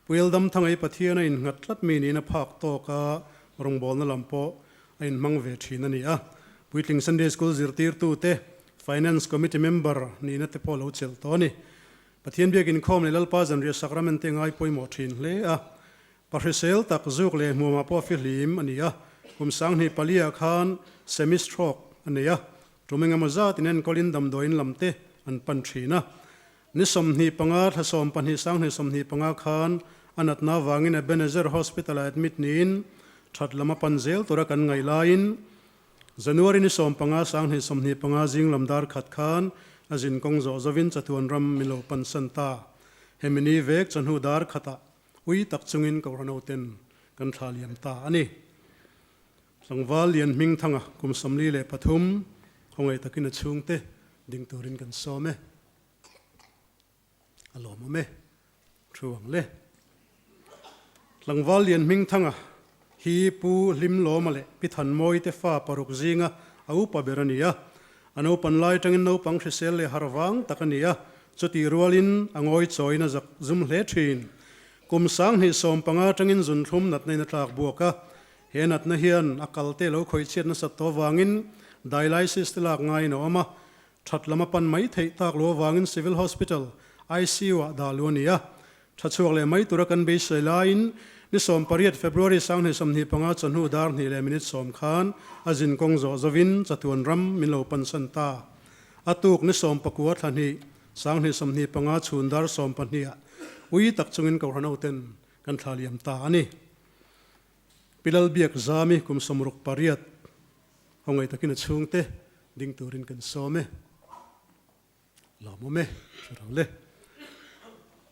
Puel dam thanga hi Pathian a innghat tlat mi niin a phak tawk a, rawngbawlna lam pawh a inhmang ve thin a ni a. Puitling Sunday School zirtirtute, Finance Committee member nihna te pawh a lo chelh tawh a ni. Pathian biak inkhawm leh Lalpa zanriah sakramente ngai pawimawh thin hle a. Pa hrisel tak zuk leh hmuamah pawh fihlim a ni a, kum 24 ah khan semi stroke a nei a, tum engemaw zat in enkawlin damdawiin lam te an pan thin a. Ni 25 thla 12 2025 khan a natna avangin Ebenezer Hospital ah admit niin that lam a pan zel tura kan ngaih laiin. January ni 15 2025 zing lam dar khat khan a zin kawng zawh zovin chatuan ram min lo pansan ta. Hemi ni vek chawhnu dar khatah ui tak chungin Kohhran ten kan thla liam ta a ni. Tlangval Lian Hmingthanga kum 43 khawngaih takin a chhungte ding turin kan sawm e. A lawmawm e. Thu ang le. Tlangval Lian Hmingthanga hi Pu Hlimlawma leh Pi Thanmawi te fa paruk zinga a upa ber a ni a. A naupan lai atangin naupang hrisel leh har vang tak a ni a, chutih rualin a ngawi chawiin a zak zum hle thin. Kum 2015 atangin zunthlum natna in a tlak buak a, he natna hian a kalte lo khawihchhiat nasat tawh avangin dialysis te lak ngaiin a awm a, That lam a pan mai theih tak lo avangin Civil Hospital, ICU ah dah lu a ni a. Tha chhuak leh mai tura kan beisei laiin ni 18 February 2025 chawhnu dar hnih leh minute sawm khan a zin kawng zawh zovin chatuan ram min lo pansan ta. A tuk ni 19 thla hnih 2025 chhun dar 12 ah ui tak chungin Kohhran hoten kan thla liam ta a ni. Pi Lalbiak Zami kum 68 Khawngaih takin a chhungte ding turin kan sawm e. Lawmawm e, hre ro le.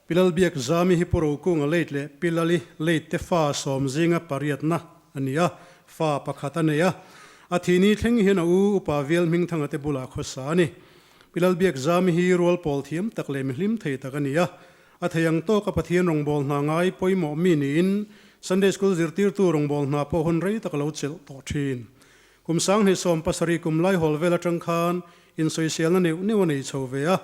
Pi Lalbiak Zami hi Pu Rokunga late leh Pi Lali late te fa sawm zinga pariatna a ni a, fa pakhat a nei a. A thihni thleng hian a u upa Vial Hmingthanga te bulah khawsa a ni. Pi Lalbiak Zami hi rual pawl thiam tak leh mihlim thei tak a ni a. A thei ang tawka Pathian rawngbâwl hna ngai pawimawh mi niin Sunday School zirtirtu rawngbâwl hna pawh hun rei tak a lo chelh tawh thin. Kum 2017 kum laihawl vel atang khan insawiselna neuh neuh a nei chho ve a,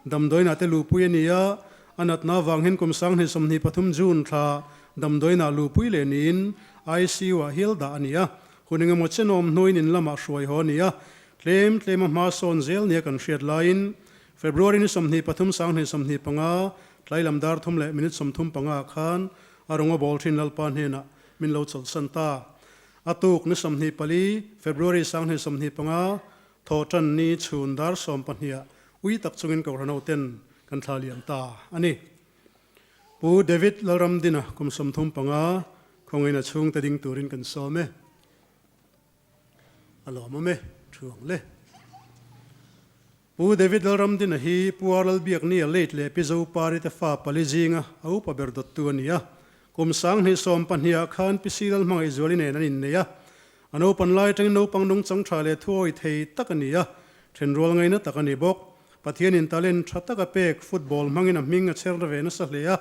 damdawiinah te luhpui a ni a, a natna avang hian kum 2023 June thla damdawiinah luhpui leh niin ICU ah hial dah a ni a, hun engemaw chenawm hnuaiin in lamah hruai haw a ni a, tlem tlema hma sawn zel nia kan hriat laiin February ni 23 2025, tlai lam dar thum leh minute 35 ah khan a rawnga bawl thin Lalpa hnenah min lo chawlhsan ta. A tuk ni 24, February 2025, thaw tan ni chhun dar 12 ah ui tak chungin Kohhran hoten kan thla liam ta a ni. Pu David Lalramdina kum 35, khawngaihna chhungte ding turin kan sawm e. A lawmawm e, thu ang le. Pu David Lalramdina hi Pu Ar Lalbiaknia late leh Pi Zopari te fa pali zinga a upa ber dawttu a ni a. Kum 2012 ah khan Pi Si Lalhmangaihzuali nen an innei a. A naupan lai atangin naupang nungchang tha leh thuawi thei tak a ni a, thenrual ngaina tak a ni bawk. Pathianin talent tha tak a pek, football hmangin a hming a chher ve nasa hle a.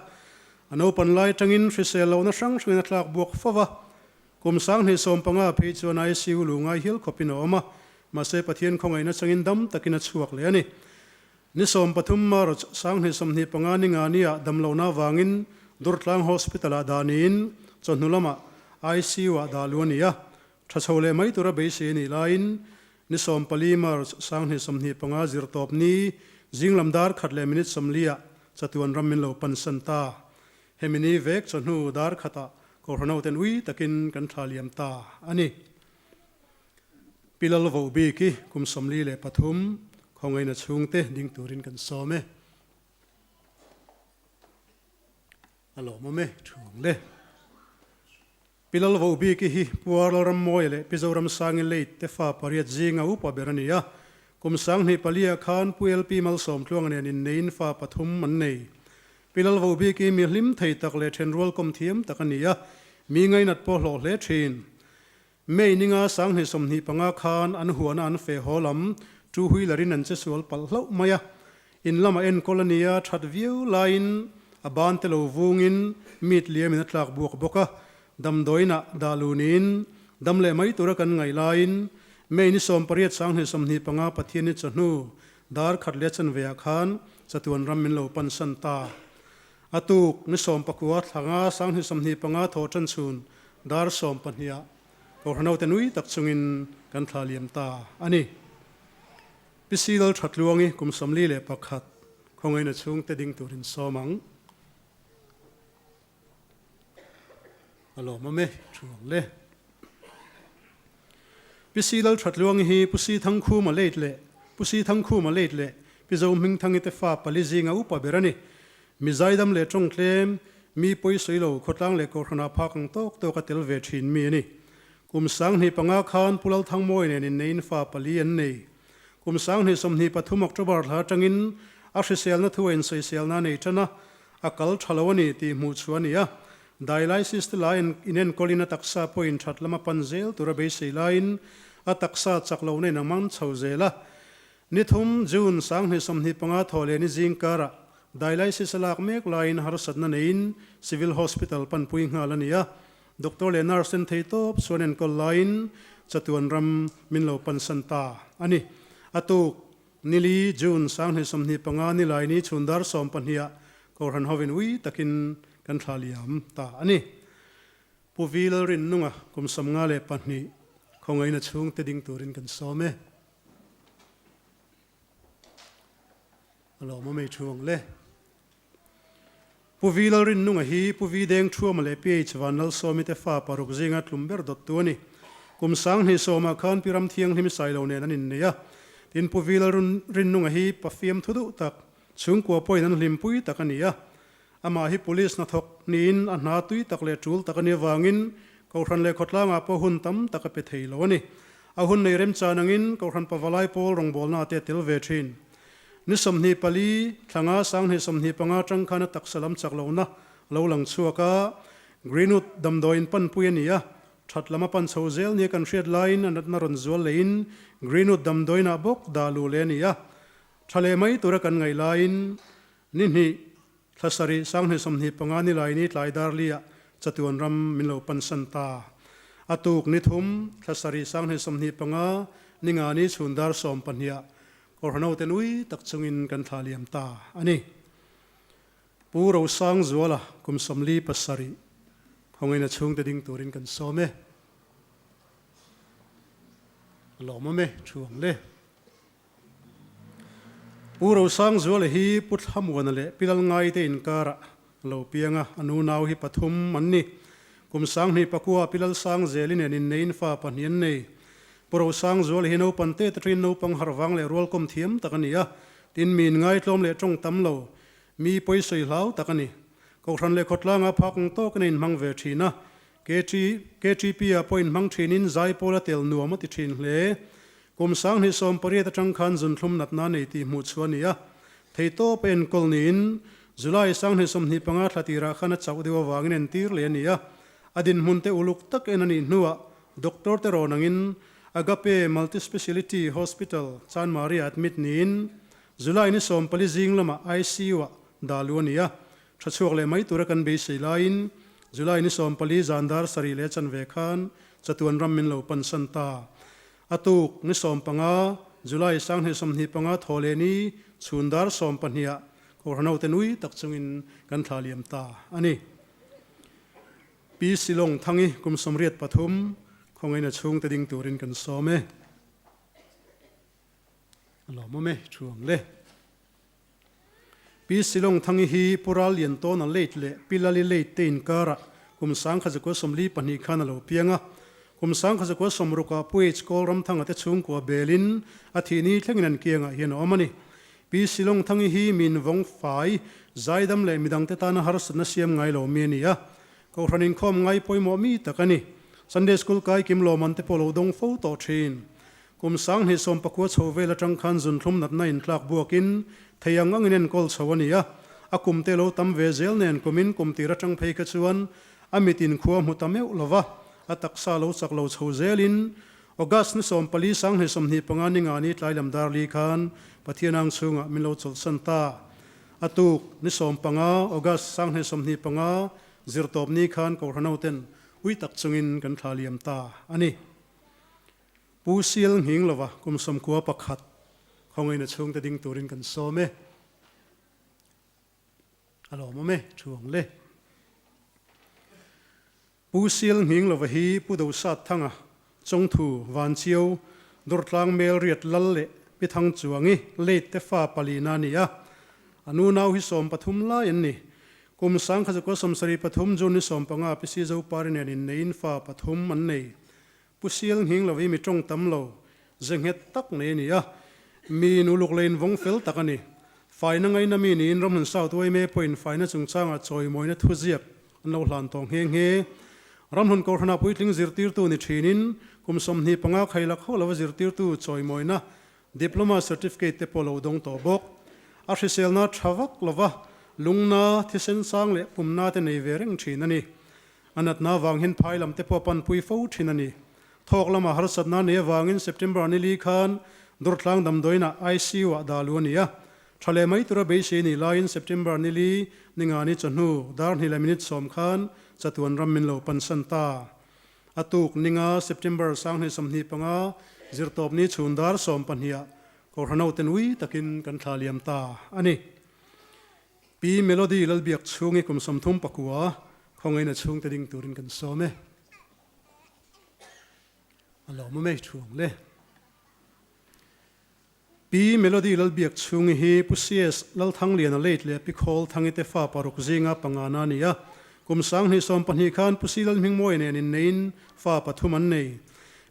A naupan lai atangin hrisel lohna hrang hrangin a tlak buak fo va. Kum 2015 phei chuan ICU lu ngai hial khawpin a awm a, mahse Pathian khawngaihna changin dam takin a chhuak leh a ni. Ni 13 March 2025 ni nga nia damlohna avangin Durtlang Hospital-ah dah niin chawhnu lamah ICU-ah dah lu a ni a, tha chho leh mai tura beisei a nih laiin ni 14 March 2025 zirtawp ni zinglam dar khat leh minute 40 ah chatuan ram min lo pansan ta. Hemi ni vek chawhnu dar khatah Kohhran hoten ui takin kan thla liam ta a ni. Pi Lal Voh bik hi kum 43 khawngaihna chhungte ding turin kan sawm e. A lawmawm e, thu ang le. Pi Lal Voh bik hi Pu Ar Lalrammawia leh Pi Zoramsangi late te fa pariat zinga upa ber a ni a. Kum 2004 ah khan Pu LP Malsawmtluanga nen inneiin fa pathum an nei. Pi Lal Voh bik hi mi hlim thei tak leh thenrual kawm thiam tak a ni a, mi ngainat pawh hlawh hle thin. May ninga 2025 khan an huana an feh haw lam two wheeler in an che sual palh hlauh mai a. In lamah enkawl a nia that viau laiin a ban te lo vungin meat liamin a tlak buak bawk a. Damdawiinah dah lu niin dam leh mai tura kan ngaih laiin May ni 18 2025 Pathian ni chawhnu dar khat leh chanve ah khan chatuan ram min lo pansan ta. A tuk ni 19 thlanga 2025 thaw tan chhun dar 12 ah Kohhran hote nui tak chungin kan thla liam ta a ni. Pi Si Lal Thatluangi kum 41 khawngaihna chhungte ding turin sawm ang. A lawmawm e, thu ang le. Pi Si Lal Thatluangi hi Pu Si Thangkhuma late leh Pu Si Thangkhuma late leh Pi Zo Hmingthangi te fa pali zinga upa ber a ni. Mi zaidam leh tawng tlem, mi pawi sawi lo, khawtlang leh kohhranah phak ang tawk tawk a tel ve thin mi a ni. Kum 2005 khan Pu Lalthangmawi nen inneiin fa pali an nei. Kum 2023 October thla atangin a hriselna thu a insawiselna a nei tan a, a kal tha lo a ni tih hmuh chhuah a ni a. Dialysis te la inenkawlin a taksa pawhin that lama pan zel tura beisei laiin a taksa chak lohna in a man chho zel a. Ni thum, June, 2025 thawh leh ni zing karah dialysis a lak mek laiin harsatna neiin Civil Hospital panpui nghal a ni a. Doctor leh nurse ten thei tawp chuan enkawl laiin chatuan ram min lo pansan ta a ni. A tuk, Nili, June, 2025 Nilaini chhun dar 12 ah Kohhran hovin ui takin kan thla liam ta a ni. Pu Vi Lalrinnunga kum 52 khawngaihna chhungte ding turin kan sawm e. A lawmawm ei thu ang le. Pu Vi Lalrinnunga hi Pu Vi Deng Thuama leh PH Vanlalsawmi te fa paruk zinga tlum ber dawttu a ni. Kum 2010 ah khan Pi Ramthianghlim Sailo nen an innei a. Tin, Pu Vi Lalrinnunga hi pafiam thu duh tak, chhungkua pawhin an hlimpui tak a ni a. Amah hi police hnathawk niin a hna tui tak leh tul tak a nih avangin Kohhran leh khawtlangah pawh hun tam tak a pe thei lo a ni. A hun nei remchan angin Kohhran Pavalai pawl rawngbawlna te a tel ve thin. Ni 24, thlanga 2025 atang khan a taksa lam chak lohna lo lang chhuak a, Greenwood damdawiin panpui a ni a, that lam a pan chho zel nia kan hriat laiin a natna rawn zual leiin Greenwood damdawiinah bawk dah luh leh a ni a, tha leh mai tura kan ngaih laiin ni hnih, thla sarih, 2025 ni laini tlai darliah chatuan ram min lo pansan ta. A tuk ni thum, thla sarih, 2025 ni ngani chhun dar 12ah Kawrhano te nui tak chungin kan thla liam ta a ni. Pu Rosangzuala kum 47 khawngaihna chhungte ding turin kan sawm e. A lawmawm e, thu ang le. Pu Rosangzuala hi Pu Thlamuana leh Pi Lalngai te inkarah a lo piang a, a nu nau hi pathum an ni. Kum 2009 Pi Lalsangzeli nen inneiin fa pahnih an nei. Pu Rosangzuala hi naupan te te ṭin naupang harh vang leh rualkawm thiam tak a ni a, tin mi inngaihtlawm leh ṭawng tam lo, mi pawisawi hlau tak a ni. Kohhran leh khawtlanga phak ang tawkin a inhmang ve ṭhin a, KTP-ah pawh inhmang ṭhinin zaipawl a tel nuam a ti ṭhin hle. Kum 2018 aṭang khan zunthlum natna nei tih hmuh chhuah a ni a, theitawp a enkawl niin July 2025 thla tirah khan a chauh deuh avangin entir leh a ni a, a dinhmun te uluk tak en a nih hnuah Doctor te rawn angin Agape Multispeciality Hospital, Chanmari-ah admit niin July ni 14 zing lamah ICU-ah dah luh a ni a, tha chhuak leh mai tura kan beisei laiin July ni 14 zan dar sarih leh chanve khan chatuan ram min lo pansan ta. A tuk ni 15 July 2025 thaw leh ni chhun dar 12 ah Kohhran hote nui tak chungin kan thla liam ta a ni. Pi Silong Thangi kum 83 khawngaihna chhungte ding turin kan sawm e. A lawmawm e, thu ang le. Pi Silong Thangi hi Pu Ral Lian Tawna late leh Pi Lali late te inkarah kum 1942 khan a lo piang a. Kum 1960 ah Pu H Kawl Ramthanga te chhungkua belin a thihni thlengin an kiangah hian a awm a ni. Pi Silong Thangi hi min vawng fai, zaidam leh midangte tana harsatna siam ngai lo mi a ni a. Kohhran inkhawm ngai pawimawh mi tak a ni. Sunday School kai kim lawmman te pawh lo dawng fo tawh thin. Kum 2019 chho vel atang khan zunthlum natna intlak buakin thei ang angin enkawl chho a ni a. A kum te lo tam ve zel nen kumin kum tir atang phei kha chuan a mit inkhua hmu ta meuh lo va, a taksa lo chak lo chho zelin August ni 14 2025 ni nga ni tlai lam dar li khan Pathian ang chhungah min lo chawlhsan ta. A tuk ni 15 August 2025 zirtawp ni khan Kohhran hoten ui tak chungin kan thla liam ta a ni. Pu Sial nghing lova kum 91 khawngaihna chhungte ding turin kan sawm e. A lawmawm e, thu ang le. Pu Sial nghing lova hi Pu Dosat Thanga, Chawngthu, Vanchiau, Dawrtlang Mel Riat Lal leh Pi Thang Chuangi late te fa palina a ni a. A nu nau hi 13 lai an ni. Kum 1973 June ni 15 Pi Si Zopari nen inneiin fa pathum an nei. Pu Sial nghing lova hi mi tawng tam lo, ze nghet tak nei a ni a. Mi nuluk leh invawng fel tak a ni. Faina ngaina mi niin Ramhlun South yma pawhin faina chungchangah chawimawina thuziak an lo hlan tawh nghe nghe. Ramhlun Kohhranah puitling zirtirtu ni thinin kum 25 khailak ho lova zirtirtu chawimawina Diploma Certificate te pawh lo dawng tawh bawk. A hriselna tha vak lova lungna, thisen sang leh pumna te nei ve reng thin a ni. A natna avang hian phai lam te pawh a panpui fo thin a ni. Thawk lama harsatna nei avangin September ni li khan Durtlang damdawiinah ICU ah dah luh a ni a. Tha leh mai tura beisei nih laiin September ni li ni nga ni chawhnu dar hnih leh minute sawm khan chatuan ram min lo pansan ta. A tuk ninga September 2025 zirtawp ni chhun dar 12 ah Kohhran hoten ui takin kan thla liam ta a ni. Pi Melody Lalbiak chhungi kum 39 khawngaihna chhungte ding turin kan sawm e. A lawm awm e thuang le. Pi Melody Lalbiak chhungi hi Pu CS Lalthangliana late leh Pi Khawl Thangi te fa paruk zinga pangana a ni a. Kum 2012 khan Pu C Lalhmingmawia nen inneiin fa pathum an nei.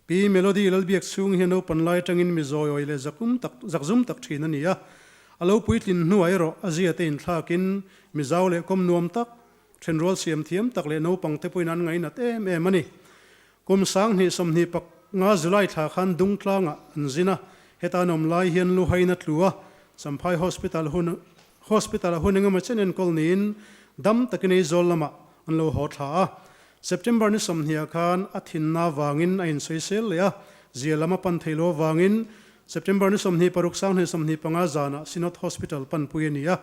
Pi Melody Lalbiak chhungi hi naupan lai atangin mi zawiawi leh zakum tak zakzum tak thin a ni a. A lo puitlin hnuah erawh a zia te inthlakin mi zau leh kawm nuam tak, thenrual siam thiam tak leh naupang te pawhin an ngainat em em a ni. Kum 2025 July thla khan Dungtlangah an zin a, heta an awm lai hian Luhain a tlu a, Champhai Hospital hun Hospital-a hun engemaw chen enkawl niin dam takin Aizawl lamah an lo haw thla a. September ni 20 ah khan a thinna vangin a insawisel leh a, zia lam a pan thei lo avangin September ni 26 2025 zanah Synod Hospital panpui a ni a,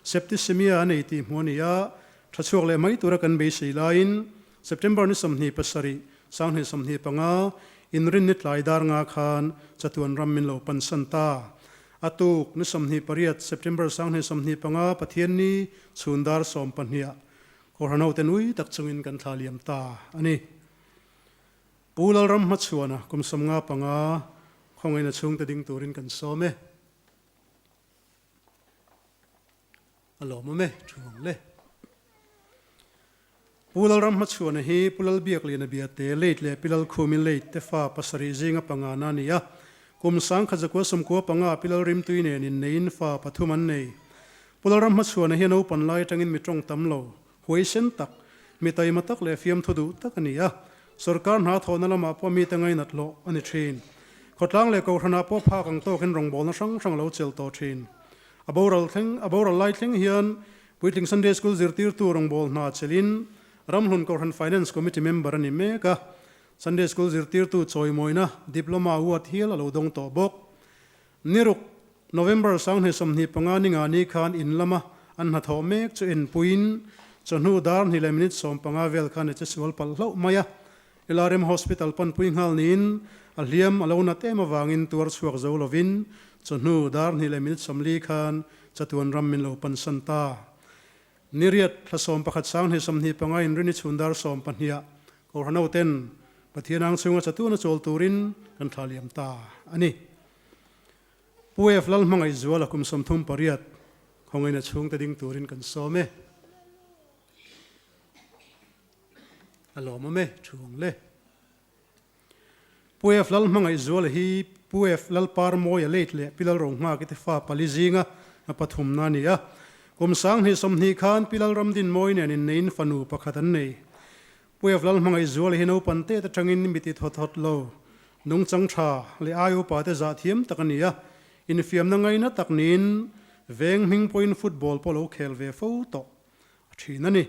Septicemia a nei tih hmuh a ni a, tha chhuak leh mai tura kan beisei laiin September ni 27, 2025, inrinni tlai dar nga khan chatuan ram min lo pansan ta. A tuk ni 28, September 2025, Pathianni chhun dar 12 ah Kohhran hoten ui tak chungin kan thla liam ta a ni. Pu Lalram hmachhuana kum 55 khawngaihna chhungte ding turin kan sawm e. A lawmawm e, thu ang le. Pu Lalram hmachhuana hi Pu Lalbiakliana Biate late leh Pi Lalkhumi late te fa pasarih zinga pangana a ni a. Kum 1995 Pi Lalrimtui nen inneiin fa pathum an nei. Pu Lalram hmachhuana hi a naupan lai atangin mi tawng tam lo, huaisen tak, mi taima tak leh fiamthu duh tak a ni a. Sorkar hna thawhna lamah pawh mite ngainat hlawh a ni thin. Khawtlang leh Kohhranah pawh phak ang tawkin rawngbawlna hrang hrang a lo chel tawh thin. A boral thleng, a boral lai thleng hian Puitling Sunday School zirtirtu rawngbâwl hna chelin Ramhlun Kohhran Finance Committee member a ni mek a. Sunday School zirtirtu chawimawina Diploma award hial a lo dawng tawh bawk. Niruk, November 2025 ni nga ni khan in lama an hnathawh mek chu enpuiin chawhnu dar hnih leh minute 15 vel khan a che sual palh hlauh mai a. LRM Hospital panpui nghal niin a hliam a lo nat em avangin tuar chhuak zo lovin chawhnu dar hnih leh minute 40 khan chatuan ram min lo pansan ta. Niriat thla 11 2025 inrini chhun dar 12 ah Kohhran hoten Pathian ang chhunga chatuan a chawl turin kan thla liam ta a ni. Pu F. Lalhmangaih Zuala kum 38 khawngaihna chhungte ding turin kan sawm e. A lawmawm e, thu ang le. Pu F. Lalhmangaih Zuala hi Pu F. Lalparmawia late leh Pi Lalronghngaki te fa pali zinga a pathumna a ni a. Kum 2020 khan Pi Lalramdinmawi nen inneiin fanu pakhat an nei. Pu F. Lalhmangaih Zuala hi naupan tet atangin mi ti thawt thawt lo, nungchang tha leh ai upa te zah thiam tak a ni a. Infiamna ngaina tak niin veng hming pawhin football pawh lo khel ve fo tawh. A thin a ni.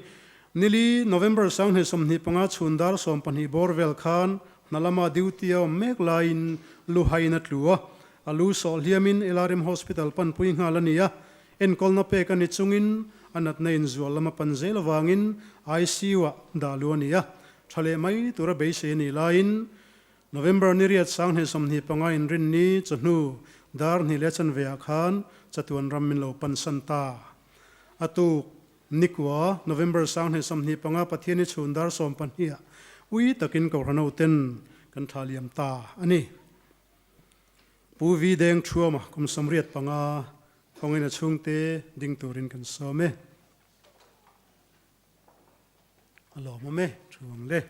Nili, November 2025 chhun dar 12 bawr vel khan hna lama duty a awm mek laiin lu hain a tlu a, a lu sawh hliamin LRM Hospital panpui nghal a ni a, enkawlna pek a ni chungin a natna inzual lama pan zel avangin ICU-ah dah lu a ni a, tha leh mai tura beisei a nih laiin November ni riat 2025 inrinni chawhnu dar hnih leh chanve ah khan chatuan ram min lo pansan ta. A tuk, Nikua, November 2025 Pathian i chhun dar 12 ah ui takin Kohhran hoten kan tha liam ta a ni. Pu Vi Deng Thuama kum 85 khawngin a chhungte ding turin kan sawm e. A lawmawm e, thu ang le.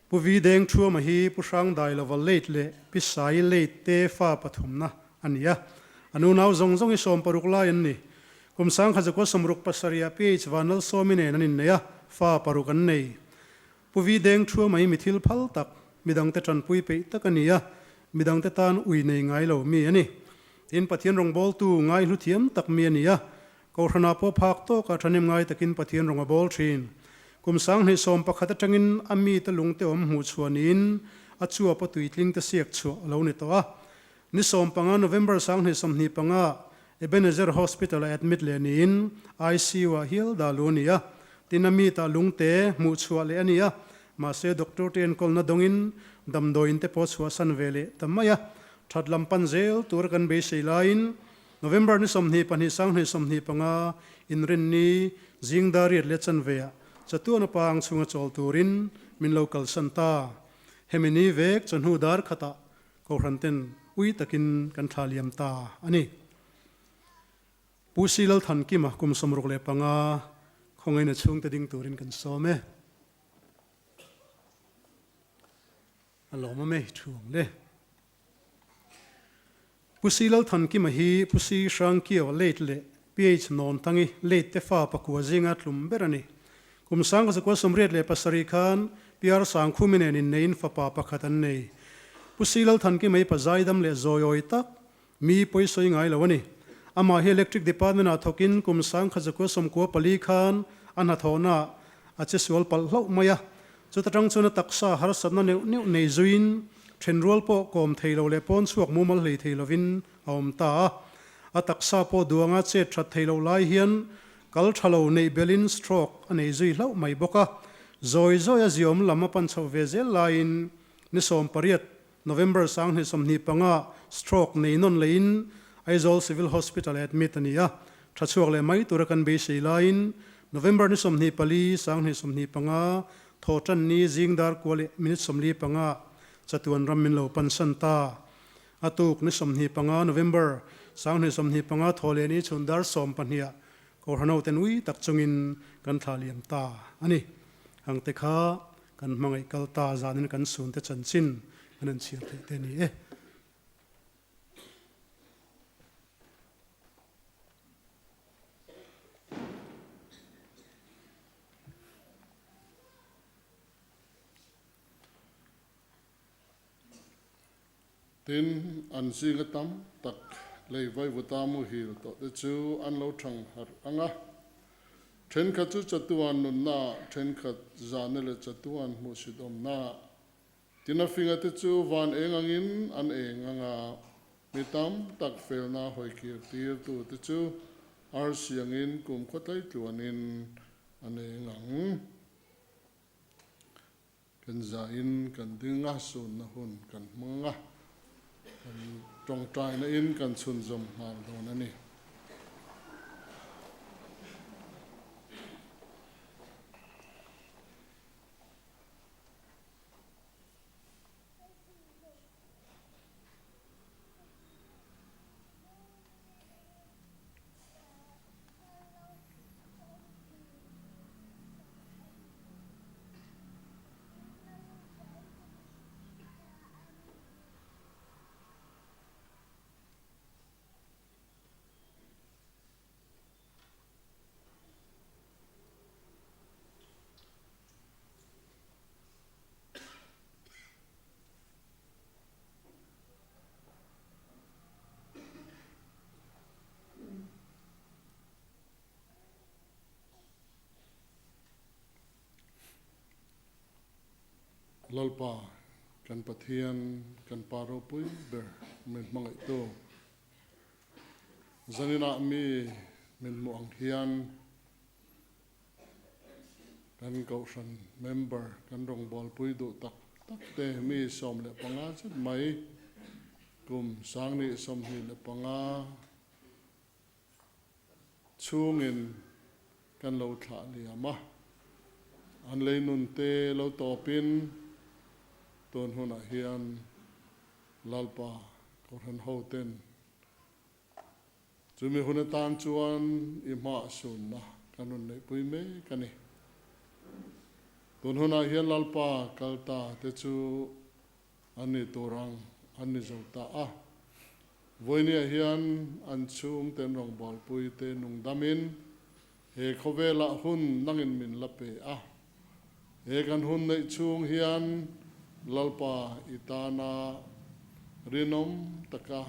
Pu Vi Deng Thuama hi Pu Hrang Dailova late leh Pi Sai late te fa pathumna a ni a. A nunau zawng zawng hi 60 lai an ni. Kum 1967 ah PH Vanlalsawmi nen an innei a, fa paruk an nei. Pu Vi Deng thua mai mi thil phal tak, midangte tanpui peih tak a ni a, midangte tan ui nei ngai lo mi a ni. Tin, Pathian rawngbawltu ngai hlu thiam tak mi a ni a, Kohhranah pawh phak tawkah thahnem ngai takin Pathian rawng a bawl thin. Kum 2011 atangin a mite lungte awm hmuh chhuah niin a chuap a tuitling te siak chhuah a lo ni tawh a. Ni 15 November 2025 Ebenezer Hospital a admit leh niin ICU ah hial dah lu a ni a. Tin a mitah lungte hmuh chhuah leh a ni a, mahse doctor te enkawlna dawngin damdawiin te pawh chhuahsan ve leh ta mai a. That lam pan zel tura kan beisei laiin November ni 22 2025 inrinni zing dar riat leh chanveah chatuan a pang chhunga chawl turin min lo kalsan ta. Hemi ni vek chawhnu dar khatah Kohhran ten ui takin kan thla liam ta a ni. Pu Si Lalthankima kum 65 khawngaina chhungte ding turin kan sawm e. A lawmawm e thu ang le. Pu Si Lalthankima hi Pu Si Hrangkio late leh PH Nawntangi late te fa pakua zinga tlum ber a ni. Kum 1987 khan PR Sangkhumi nen inneiin fapa pakhat an nei. Pu Si Lalthankima hi pa zaidam leh zawiawi tak, mi pawisawi ngai lo a ni. Amah hi Electric Department-ah thawkin kum 1994 khan a hnathawhnaah a che sual palh hlauh mai a. Chuta tang chuan a taksa harsatna neuh neuh nei zuiin thenrual pawh kawm thei lo leh pawn chhuak mumal hlei thei lovin a awm ta a. A taksa pawh duanga chet that thei loh lai hian kal tha lo neih belin stroke a nei zui hlauh mai bawk a. Zawi zawi a ziawm lam a pan chhoh ve zel laiin ni 18 November 2025 stroke nei nawn leiin Aizawl Civil Hospital a admit a ni a, tha chhuak leh mai tura kan beisei laiin November ni 24 2025 thaw tan ni zing dar kua leh minute 45 chatuan ram min lo pansan ta. A tuk ni 25 November 2025 thaw leh ni chhun dar 12 Kohhran ten ui tak chungin kan thla liam ta a ni. Hang te kha kan hmangaih kal ta zanin kan sun te chanchin kan an chhiar theih te a ni e. Tin, an zinga tam tak lei vaivuta muhil tawh te chu an lo thang harh ang a. Thenkhat chu chatuan nunnaah, thenkhat zahna leh chatuan hmuhsitawmnaah. Tin, a finga te chu van eng angin an eng ang a, mi tam tak felna hawikir tirtu te chu arsi angin kumkhua tlaitluanin an eng ang. Kan zahin kan ding a, sunna hun kan hmang a, kan tawngtaina in kan chhunzawm nghal dawn a ni. Lalpa, kan Pathian, kan Pa ropui ber min hmangaihtu. Zaninah mi min hmuh ang hian kan Kohhran member kan rawngbawlpui duh tak tak te mi 15 zet mai kum 2025 chhungin kan lo thlah liam a, an lei nun te lo tawpin tun hunah hian Lalpa Kohhran hoten chumi hun atan chuan i hmah sunna kan rawn neihpui mek a ni. Tun hunah hian Lalpa kal ta te chu an ni tur ang an ni zo ta a. Vawinia hian an chhungten rawngbawlpui te nungdamin. He khawvelah hun nangin min la pe a. He kan hun neih chhung hian Lalpa i tana rinawm taka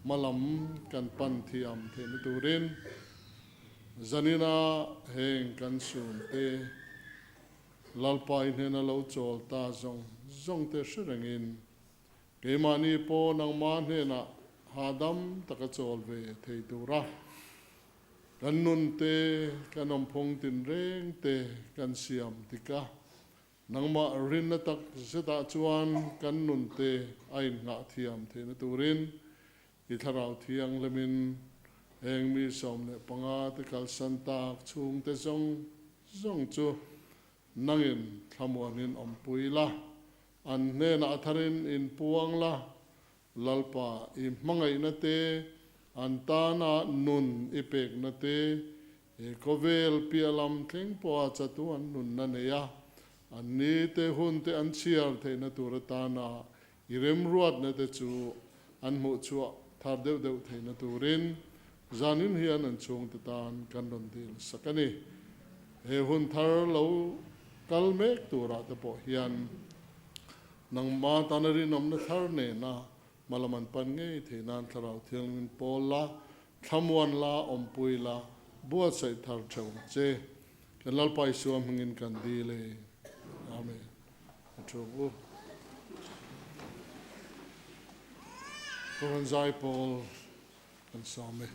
hmalam kan pan thiam theihna turin zanina heng kan sumte Lalpa i hnena lo chawl ta zawng zawngte hre rengin keimahni pawh nangmah hnenah hahdam taka chawl ve thei tura Kan nun te, kan awmphung tinreng te kan siam dik a, nangmah rinna tak zetah chuan kan nun te a innghah thiam theihna turin i Thlarau Thianghlimin heng mi 15 te kalsan tak chhungte zawng zawng chu nangin thlamuanin awmpui la, an hnenah a tharin inpuang la, Lalpa, i hmangaihna te, an tana nun i pekna te, he khawvel piah lam thleng pawha chatu an nunna nei a, an ni te hun te an chhiar theihna tur atana i remruatna te chu an hmuhchhuah thar deuh deuh theihna turin zanin hian an chhungte tan kan rawn dil sak a ni. He hun thar lo kal mek turah te pawh hian Nangma tana rinawmna thar nena hmalam an pan ngei thei nan Thlarau Thianghlim pawl la, thlamuan la, awmpui la, buatsaih thar theuh ang che. Kan Lalpa Isua hmingin kan dil e. Amen. A thu ang u. Kohhran zai pawl kan sawm e.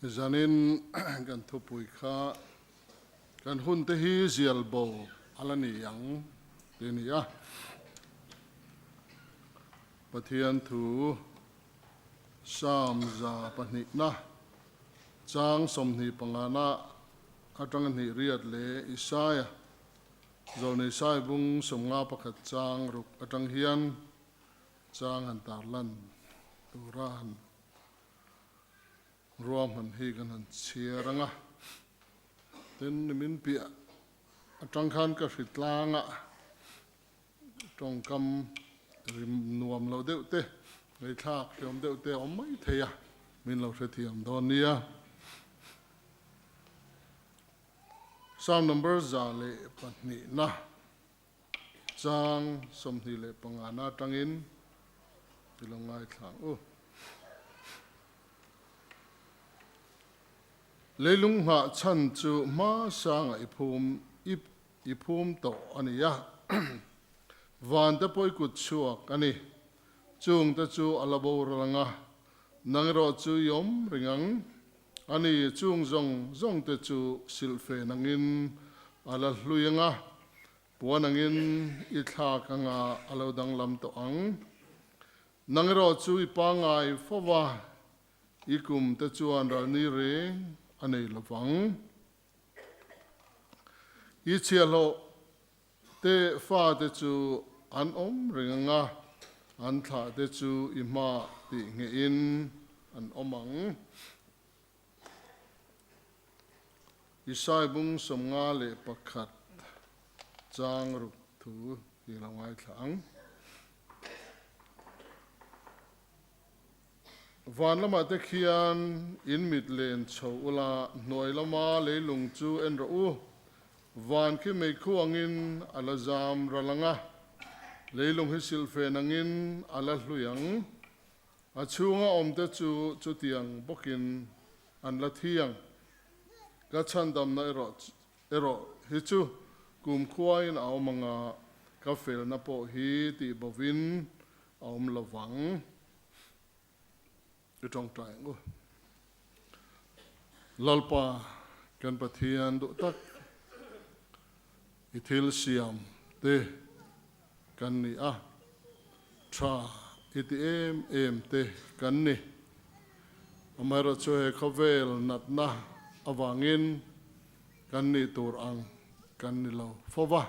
Zanin kan thupui kha kan hunte hi zial bo a la ni ang tih a ni a. Pathian thu Psalm 102na chang 25na atanga hnih riat leh Isaia Zawlnei Saibung 51 chang ruk atang hian chang han tarlan tura han Ruahman hi kan han chhiar ang a, tin nimin piah atang khan ka hri tlang a, tawngkam rim nuam lo deuh te, ngaihthlak hriam deuh te a awm mai thei a, min lo hrethiam dawn nia. Psalm number 102 na chang 25 na atangin i lo ngaithla ang u. Leilung nghah chhan chu hmasanga i phum i phum tawh a ni a, van te pawh i kut chhuak a ni. Chung te chu a la boral ang a, nang erawh chu i awm reng ang. A ni, chung zawng zawng te chu silhfen angin a la hlui ang a, puan angin i thlak anga a lo danglam tawh ang. Nang erawh chu i pangngai fo va, i kum te chuan ralni reng a nei lo vang. I chhiahhlawh te fa te chu an awm reng ang a, an thlah te chu i hma tih nghehin an awm ang. Isai bung 51 chang ruk thu i lo ngaithla ang. Van lamah te khian in mit len chho ula, hnuai lama leilung chu en rawh u. Van khi meikhu angin a la zam ral ang a, leilung hi silhfen angin a la hlui ang. A chhunga awmte chu chutiang bawkin an la thiang. Ka chhandamna erawh erawh hi chu kumkhuain a awm anga ka felna pawh hi tih bovin a awm lo vang. I tawngtai ang u. Lalpa kan Pathian duh tak i thil siam te kan ni a, tha i ti em em te kan ni. Amaherawhchu he khawvel natna avangin kan nih tur ang kan ni lo fo va.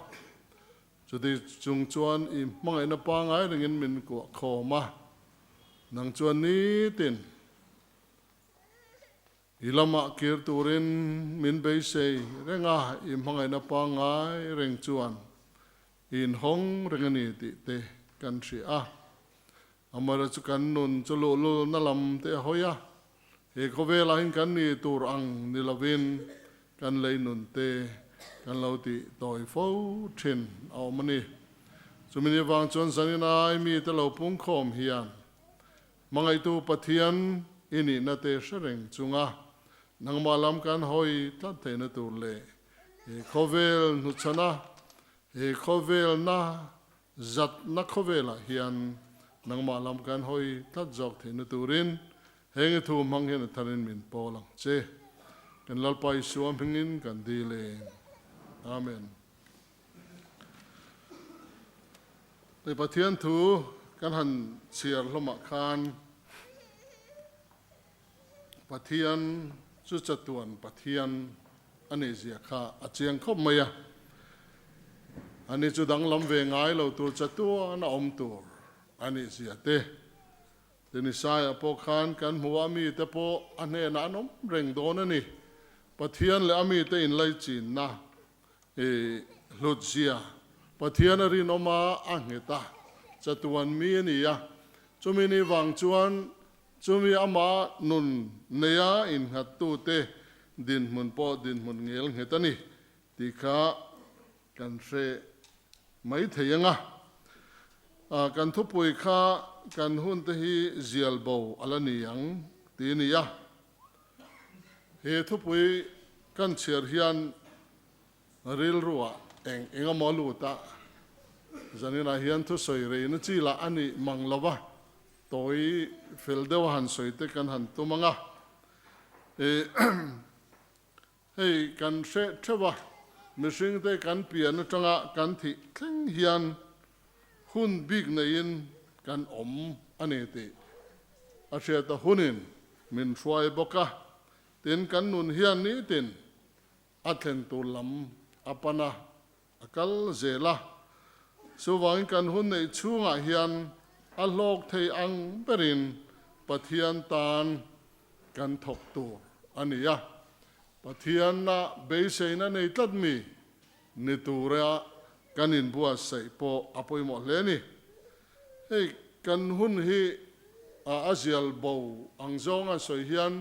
Chuti chung chuan i hmangaihna pangngai rengin min kuah khawm a, nang chuan nitin I lamah kir turin min beisei reng a, i hmangaihna pangngai reng chuan i inhawng reng a ni tih te kan hria a. Amaherawhchu chu kan nun chu luhlulna lam te a hawi a, he khawvelah hian kan ni tur ang ni lovin kan lei nun te kan lo tih tawi fo thin a awm a ni. Chumi ni vang chuan zaninai mite lo pungkhawm hian Hmangaihtu Pathian i nihna te hre reng chunga nangmah lam kan hawi tlat theihna tur leh he khawvel hnuchhana, he khawvelna zatna khawvelah hian nangmah lam kan hawi tlat zawk theihna turin heng i thu hmang hian a tharin min pawl ang che. Kan Lalpa Isua hmingin kan dil e. Amen. Hei Pathian thu kan han chhiar hlawmah khan Pathian chu chatuan Pathian a nih zia kha a chiang khawp mai a. Ani chu danglam ve ngai lo tur chatuan a awm tur a nih zia te. Tin Isaiah pawh khan kan hmu a mite pawh a hnenah an awm reng dawn a ni. Pathian leh a mite inlaichinna I hlutzia Pathian a rinawm a, a nghet a, chatuan mi a ni a. Chumi ni vang chuan chumi ama nun neia innghattute dinhmun pawh dinhmun ngel nghet a ni tih kha kan hre mai thei ang a. Kan thupui kha kan hunte hi zial bo a la ni ang tih a ni a. He thupui kan chhiar hian rilruah eng eng emaw lut a, zaninah hian thusawi reina chi lah a nih mang lo va, tawi fel deuha han sawi te kan han tum ang a. Hei kan hreh theuh a, mihringte kan pian atanga kan thih thleng hian hun bik neiin kan awm a ni tih a hriat a hunin min hruai bawk a, tin kan nun hian nitin a thlen tur lam a pan a, a kal zel a. Chuvangin kan hun neih chhungah hian a hlawk thei ang berin Pathian tan kan thawk tur a ni a. Pathianna beiseina nei tlat mi ni tura kan inbuatsaih pawh a pawimawh hle a ni. Hei kan hun hi a zial bo ang zawnga sawi hian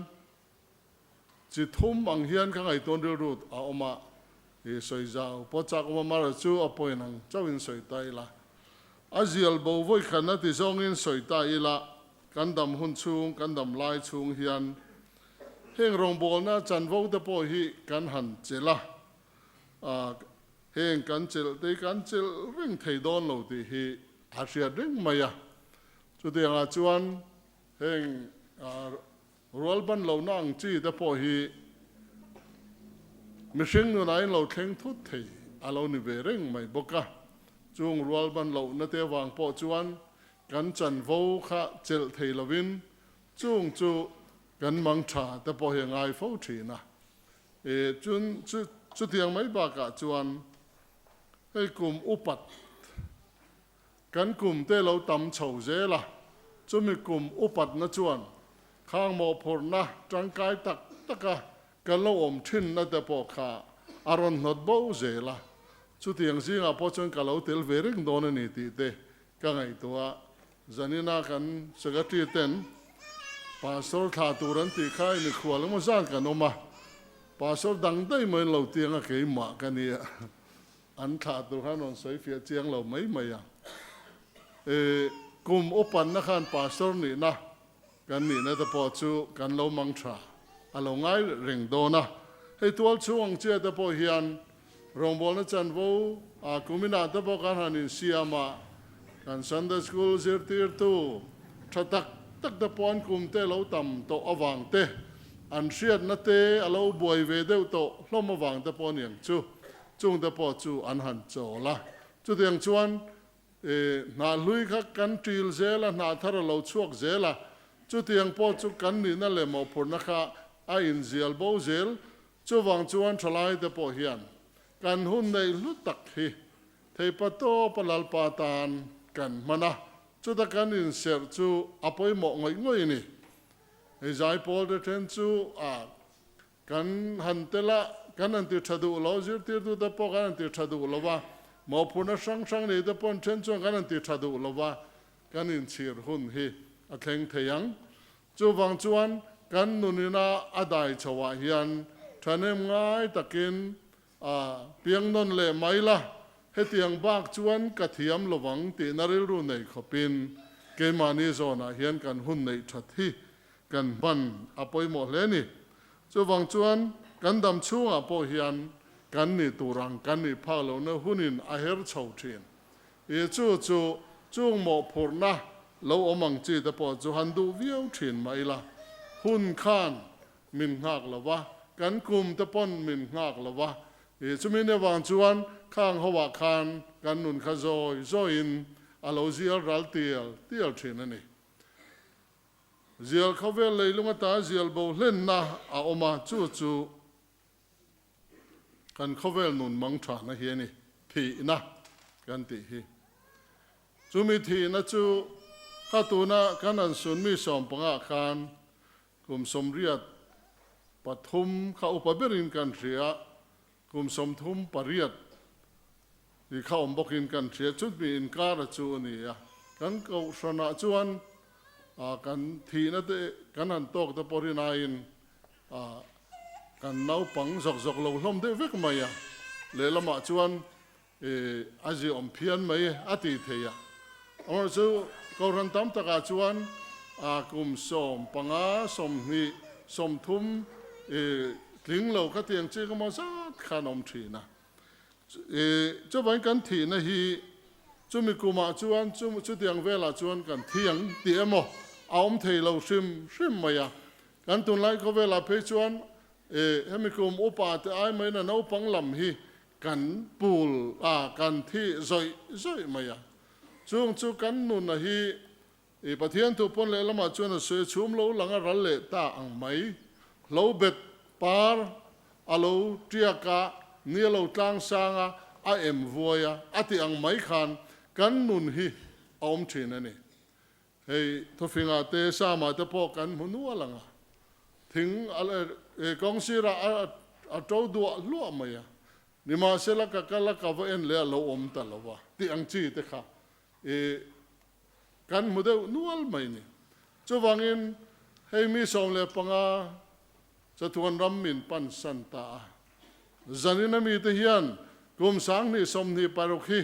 Chi thum ang hian ka ngaihtuan rilru a awm a, i sawi zau pawh chak awm a, mara chu a point ang chauhin sawi ta ila. A zial bo vawi khat na ti zawngin sawi ta ila, kan dam hun chhung, kan dam lai chhung hian heng rawngbawlna chanvo te pawh hi kan han chelh a, a heng kan chelh te hi kan chelh reng thei dawn lo tih hi a hriat reng mai a. Chutiangah chuan heng Rual ban lohna ang chi te pawh hi mihring nunah in lo thleng thut thei a lo ni ve reng mai bawk a. Chung rual ban lohna te avang pawh chuan kan chanvo kha chelh thei lovin chung chu kan mang tha te pawh hi a ngai fo thin a. E chun chu chutiang mai bakah chuan hei kum upat Kan kum te lo tam chho zel a, chumi kum upatna chuan khang mawhphurhna tangkai tak taka kan lo awm thinna te pawh kha a rawn hnawt bo zel a, chutiang zingah pawh chuan ka lo tel ve reng dawn a ni tih te ka ngaihtuah a. Zanina kan Secretary ten Pastor thlah tur an tih kha i mikhual emaw zat kan awm a, Pastor dang daih mai lo tiang a keimah ka nia. An thlah tur khan rawn sawi fiah chiang lo mai mai a. E, kum upanna khan pastor nihna kan nihna te pawh chu kan lo mang tha a lo ngai reng dawn a. Hei tual chhung ang chiah te pawh hian rawngbawlna chanvo a kuminah te pawh kan han insiam a, kan Sunday School zirtirtu tha tak tak te pawh an kum te lo tam tawh avang te, an hriatna te a lo buai ve deuh tawh hlawm avang te pawh a niang chu. Chungte pawh chu an han chawl a. Chutiang chuan hnah hlui kha kan ṭil zel a, hnah thar a lo chhuak zel a. Chutiang pawh chu kan nihna leh mawhphurhna kha a inzial bo zel. Chuvang chuan ṭhalaite pawh hian kan hun neih hlu tak hi theipa tawpa Lalpa tan kan hman a, chuta kan inserh chu a pawimawh ngawih ngawih a ni. Hei zaipawl te ṭhen chu a Kan han tel a, kan han ti tha duh lo, zirtirtute pawh kan han ti tha duh lo va, mawhphurhna hrang hrang nei te pawh an then chuan kan han ti tha duh lo va, kan inchhir hun hi a thleng thei ang. Chuvang chuan kan nunina a dai chhoah hian thahnem ngai takin a piang nawn leh mai la, hetiang bak chuan ka thiam lovang tihna rilru nei khawpin keimahni zawnah hian kan hun neih that hi Kan hman a pawimawh hle ni. Chuvang chuan kan dam chhungah pawh hian kan nih tur ang kan nih phak lohna hunin a her chho thin. I chu chu chung mawhphurhna lo awm ang chi te pawh chu han duh viau thin mah ila, hun khan min nghak lo va, kan kum te pawn min nghak lo va. I chumi ni avang chuan khang hoah khan kan nun kha zawi zawiin a lo zial ral tial tial thin a ni. Zial khawvel leilung ata zial bo hlenna a awm a, chu chu kan khawvel nun mang thana hi a ni, thihna kan tih hi. Chumi thihna chu kha tuna kan han sun mi sawmpangah khan kum 83 kha upa berin kan hria, kum 38 tih kha awm bawkin kan hria, chutmi inkara chu a ni a. Kan kohhranah chuan kan thihna te kan han tawk te pawh rinaiin kan naupang zawk zawk lo hlawm deuh vek mai a, lehlamah chuan a ziaawm phian mai a tih theih a. Amaherawhchu kohhran tam takah chuan kum 15, 20, 30 tling lo kha tiang chi ka maw zat khan awm thin a. Chuvangin kan thihna hi chumi kumah chuan chutiang velah chuan kan thi ang tih emaw a awm thei lo hrim hrim mai a. Kan tunlai khawvelah phei chuan e hemi kum upa te ai maiin a naupang lam hi kan pul a, kan thi zawih zawih mai a. Chung chu kan nuna hi i Pathian thu pawn leh lamah chuan a sawi chhum lo lang a ral leh ta ang mai. Hlo bet par a lo tiak a, ni a lo tlang sang a, a em vuai a, a ti ang mai khan kan nun hi a awm thin a ni. Hei thawfingah te Samah te pawh kan hmu nual ang a, thing a kawng sirah a to duah hluah mai a, nimahsela ka kal a ka va en leh a lo awm ta lo va tih ang chi te kha i kan hmu deuh nual mai ni. Chuvangin hei mi 15 chatuan ram min pan san ta a, zanin a mite hian kum 2026 hi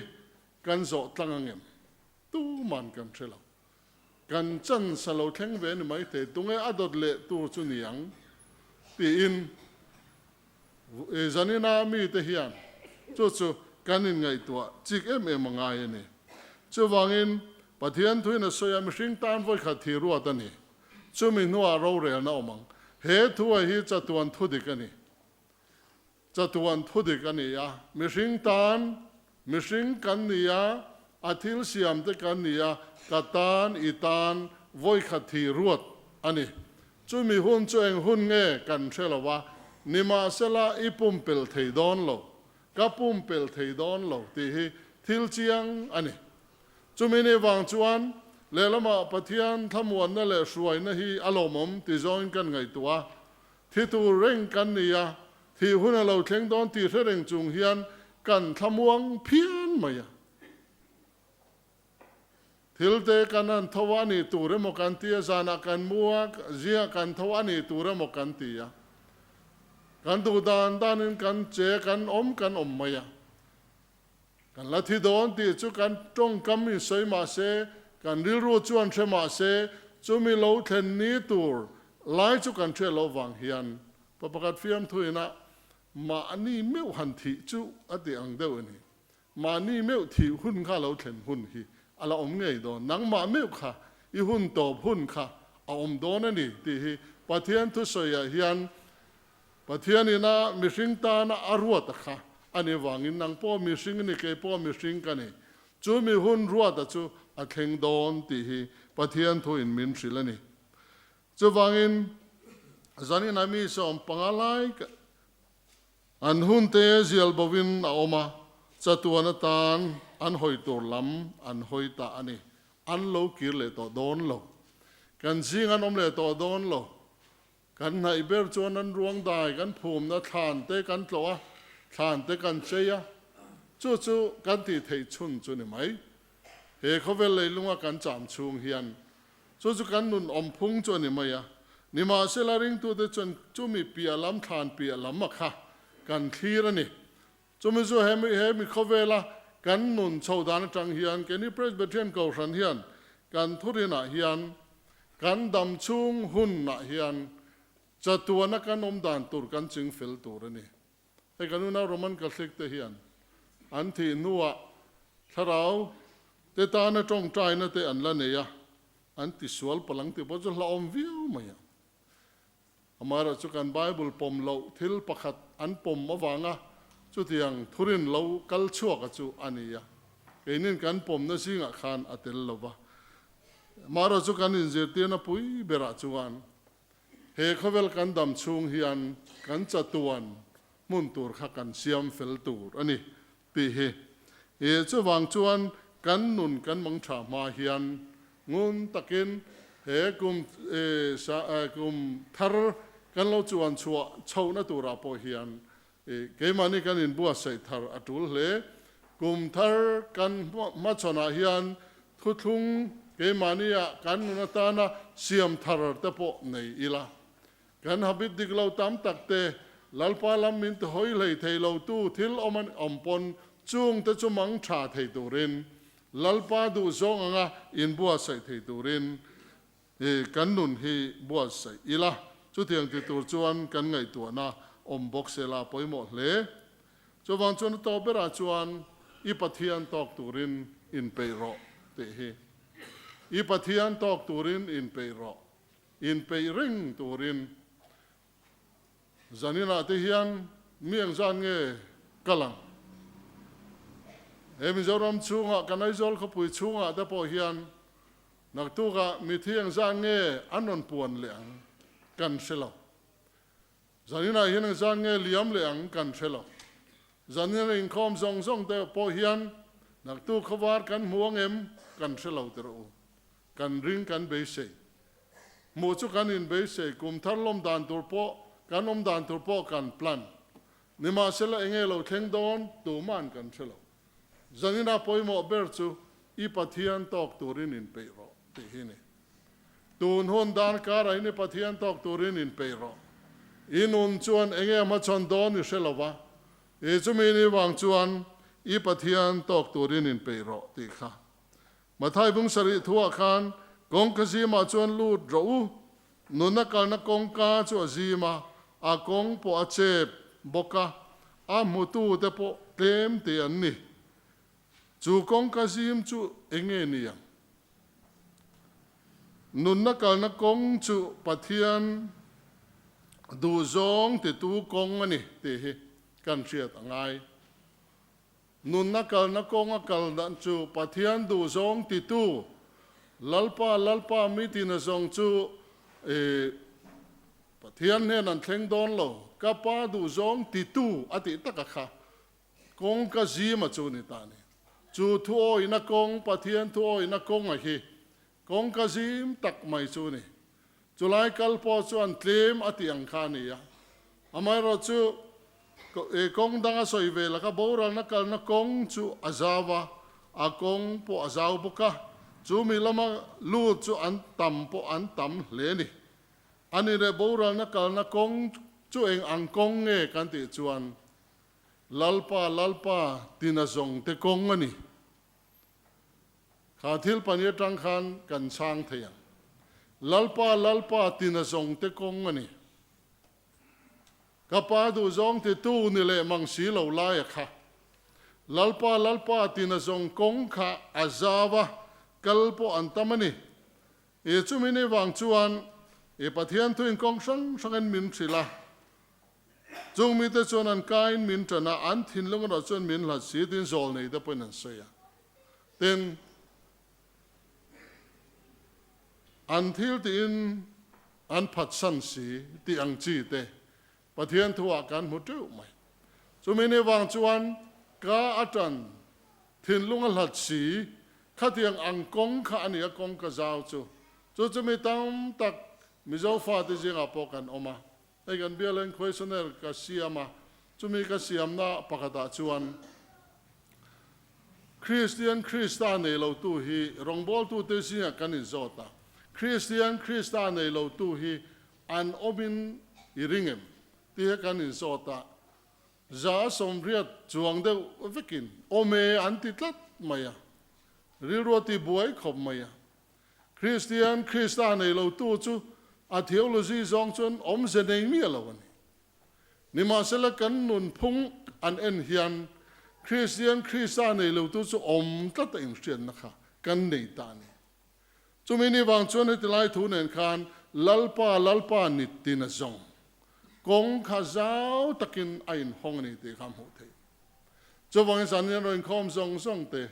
kan zawh tlang angem? Tuman kan hre lo. Kan chance a lo thleng ve ni mai thei, tunge a dawt leh tur chu ni ang? tiin Zanina mite hian chu chu kan inngaihtuah chik em em a ngai a ni. Chuvangin Pathian thuin a sawi a, mihring tan vawikhat thi ruat a ni. Chumi hnuah rorelna awm ang. He thuai hi chatuan thudik a ni. Chatuan thudik a ni a, mihring tan mihring kan ni a, a thil siam te kan ni a, ka tan i tan vawikhat thi ruat a ni. Chumi hun chu eng hun nge kan hre lo a, nimahsela i pumpelh thei dawn lo, ka pumpelh thei dawn lo tih hi thil chiang a ni. Chumi ni vang chuan lehlamah Pathian thlamuanna leh hruaina hi a lawmawm ti zawngin kan ngaihtuah a, Thi tur reng kan ni a, thih hun a lo thleng dawn tih hre reng chung hian kan thlamuang phian mai a. Thil te kan han tho a nih tur emaw kan ti a, zanah kan mu a, zingah kan tho a nih tur emaw kan ti a. Kan duh dan danin kan che, kan awm kan awm mai a. Kan la thi dawn tih chu kan tawngkam in sawi mah se, kan rilru chuan hre mah se, chumi lo thlen ni tur lai chu kan hriat loh vang hian pa pakhat fiamthu ina mahni meuh han thih chu a tih ang deuh a ni. Mahni meuh thih hun kha lo thlen hun hi a la awm ngei dawn. Nangmah meuh kha i hun tawp hun kha a awm dawn a ni tih hi Pathian thusawiah hian Pathian ina mihring tana a ruat a kha a ni vangin nang pawh mihring i ni, kei pawh mihring ka ni. Chu mi hun ruata chu a thleng dawn tih hi Pathian thuin min hrilh a ni. Chuvangin zanin mi 15 lai an hunte zial bovin a awm a, chatuan atan an hawi tur lam an hawi ta a ni. An lo kir leh tawh dawn lo. Kan zing an awm leh tawh dawn lo. Kan hnaih ber chuan an ruang dai kan phumna thlan te kan tlawh a, thlan te kan chei a, chu chu kan tih theih chhun chu ni mai. He khawvel leilunga kan cham chhung hian chu chu kan nun awm phung chu a ni mai a, nimahsela ringtute chuan chumi piah lam thlan piah lam a kha kan thlir a ni. Chumi chu he he mi khawvela kan nun chho dan atang hian keini Presbyterian Kohhran hian kan thurinah hian kan dam chhung hunah hian chatuana kan awm dan tur kan ching fel tur a ni. Hei kan unau Roman Catholic te hian an thih hnuah thlarau te tana tawngtaina te an la nei a, an tisual palang tih pawh chu hlauhawm viau mai ang. Amaherawh chu kan Bible pawm loh thil pakhat an pawm avanga chutiang thurin lo kal chhuaka chu a ni a, keinin kan pawmna zingah khan a tel lo va. Amaherawh chu kan inzirtirna pui berah chuan he khawvel kan dam chhung hian kan chatuan hmun tur kha kan siam fel tur a ni tih hi. Chuvang chuan kan nun kan mang tha hma hian ngun takin he kum kum thar kan lo chuan chhuah chhohna turah pawh hian keimahni kan inbuatsaih thar a tul hle. Kum thar kan hmachhawnah hian thuthlung keimahnia kan nun atana siam thar te pawh nei ila. Kan habit dik lo tam tak te, Lalpa lam min ti hawi hlei thei lo tu thil awm an awm pawn chung te chu mang tha thei turin, Lalpa duh zawng anga inbuatsaih thei turin kan nun hi buatsaih ila. Chutiang ti tur chuan kan ngaihtuahna awm bawk se la pawimawh hle. Chuvang chuan a tawp berah chuan i Pathian tawk turin inpeih rawh tih hi. I Pathian tawk turin inpeih rawh. Inpeih reng turin zaninah te hian mi engzat nge kal ang? He Mizoram chhungah, kan Aizawl khawpui chhungah te pawh hian naktukah mithi engzat nge an rawn puan leh ang kan hre lo. Zaninah hian engzat nge liam leh ang kan hre lo. Zanin a inkhawm zawng zawng te pawh hian naktuk khawvar kan hmu ang em kan hre lo tirh u. Kan ring kan beisei. Hmuh chu kan inbeisei, kum thar lawm dan tur pawh, kan awm dan tur pawh kan plan. Nimahsela enge lo thleng dawn tuman kan hre lo. Zanina pawimawh ber chu i Pathian tawk turin inpeih rawh tih hi ni. Tun hun dan karah in i Pathian tawk turin inpeih rawh. I nun chuan enge a hmachhawn dawn i hre lo va, i chumi ni vang chuan i Pathian tawk turin inpeih rawh tih kha. Mathai bung sarih thuah khan kawngka zimah chuan lut rawh u, nuna kalna kawngka chu a zim a, a kawng pawh a chep bawk a, a hmutute pawh tlem te an ni. Chu kawngka zim chu eng nge ni ang? Nunna kalna kawng chu Pathian duhzawng titu kawng a ni tih hi kan hriat a ngai. Nunna kalna kawnga kal dan chu Pathian duhzawng titu, Lalpa, Lalpa mi tina zawng chu i Pathian hnen an thleng dawn lo, ka Pa duhzawng titu a tih taka kha kawng ka zima chu ni ta ni. Chu thuawihna kawng, Pathian thuawihna kawnga hi kawng ka zim tak mai chu ni. Chulai kal pawh chuan tlem a tih ang kha a ni a. Amaherawhchu, kawng dang a sawi ve laka boralna kalna kawng chu a zau a, a kawng pawh a zau bawk a, chu mi lama lut chu an tam pawh an tam hle a ni. A ni leh boralna kalna kawng chu eng ang kawng nge kan tih chuan Lalpa, Lalpa tina zawng te kawng a ni. Kha thil pahnih atang khan kan chhang thei ang. Lalpa, Lalpa tina zawng te kawng a ni. Ka pa duhzawng titu ni leh mang si lo laia kha. Lalpa, Lalpa tina zawng kawng kha a zau a, kal pawh an tam a ni. I chumi ni vang chuan i Pathian thuin kawng hrang hrangin min hrilh a. Chung mite chuan an kain min ṭan a, an thinlung erawh chuan min hlat si tiin zawl nei te pawhin an sawi a. Tin, an thil tiin an phatsan si tih ang chi te Pathian thuah kan hmu teuh mai. Chumi ni vang chuan ka a ṭan thinlung a hlat si, khatiang ang kawng kha a ni a kawng ka zau chu. Chu chumi tam tak Mizo fate zingah pawh kan awm a. Hei kan bialeng questionnaire ka siam a, chumi ka siamna pakhatah chuan Kristian Krista nei lotu hi rawngbawltute zingah kan inzawt a, Kristian Krista nei lotu hi an awmin i ring em? tih hi kan inzawt a, 180 chuang deuh vekin awm e an ti tlat mai a, rilru a ti buai khawp mai a. Kristian Krista nei lotu chu a theology zawng chuan awmze nei miah lo a ni. Nimahsela kan nunphung an en hian Kristian Krista nei lotu chu awm tlat a inhriatna kha kan nei ta a ni. Chumi ni vang chuan heti lai thu nen khan Lalpa Lalpa nittin a zawng kawng kha zau takin a inhawng a ni tih kha a hmuh theih. Chuvangin zan in rawn inkhawm zawng zawng te,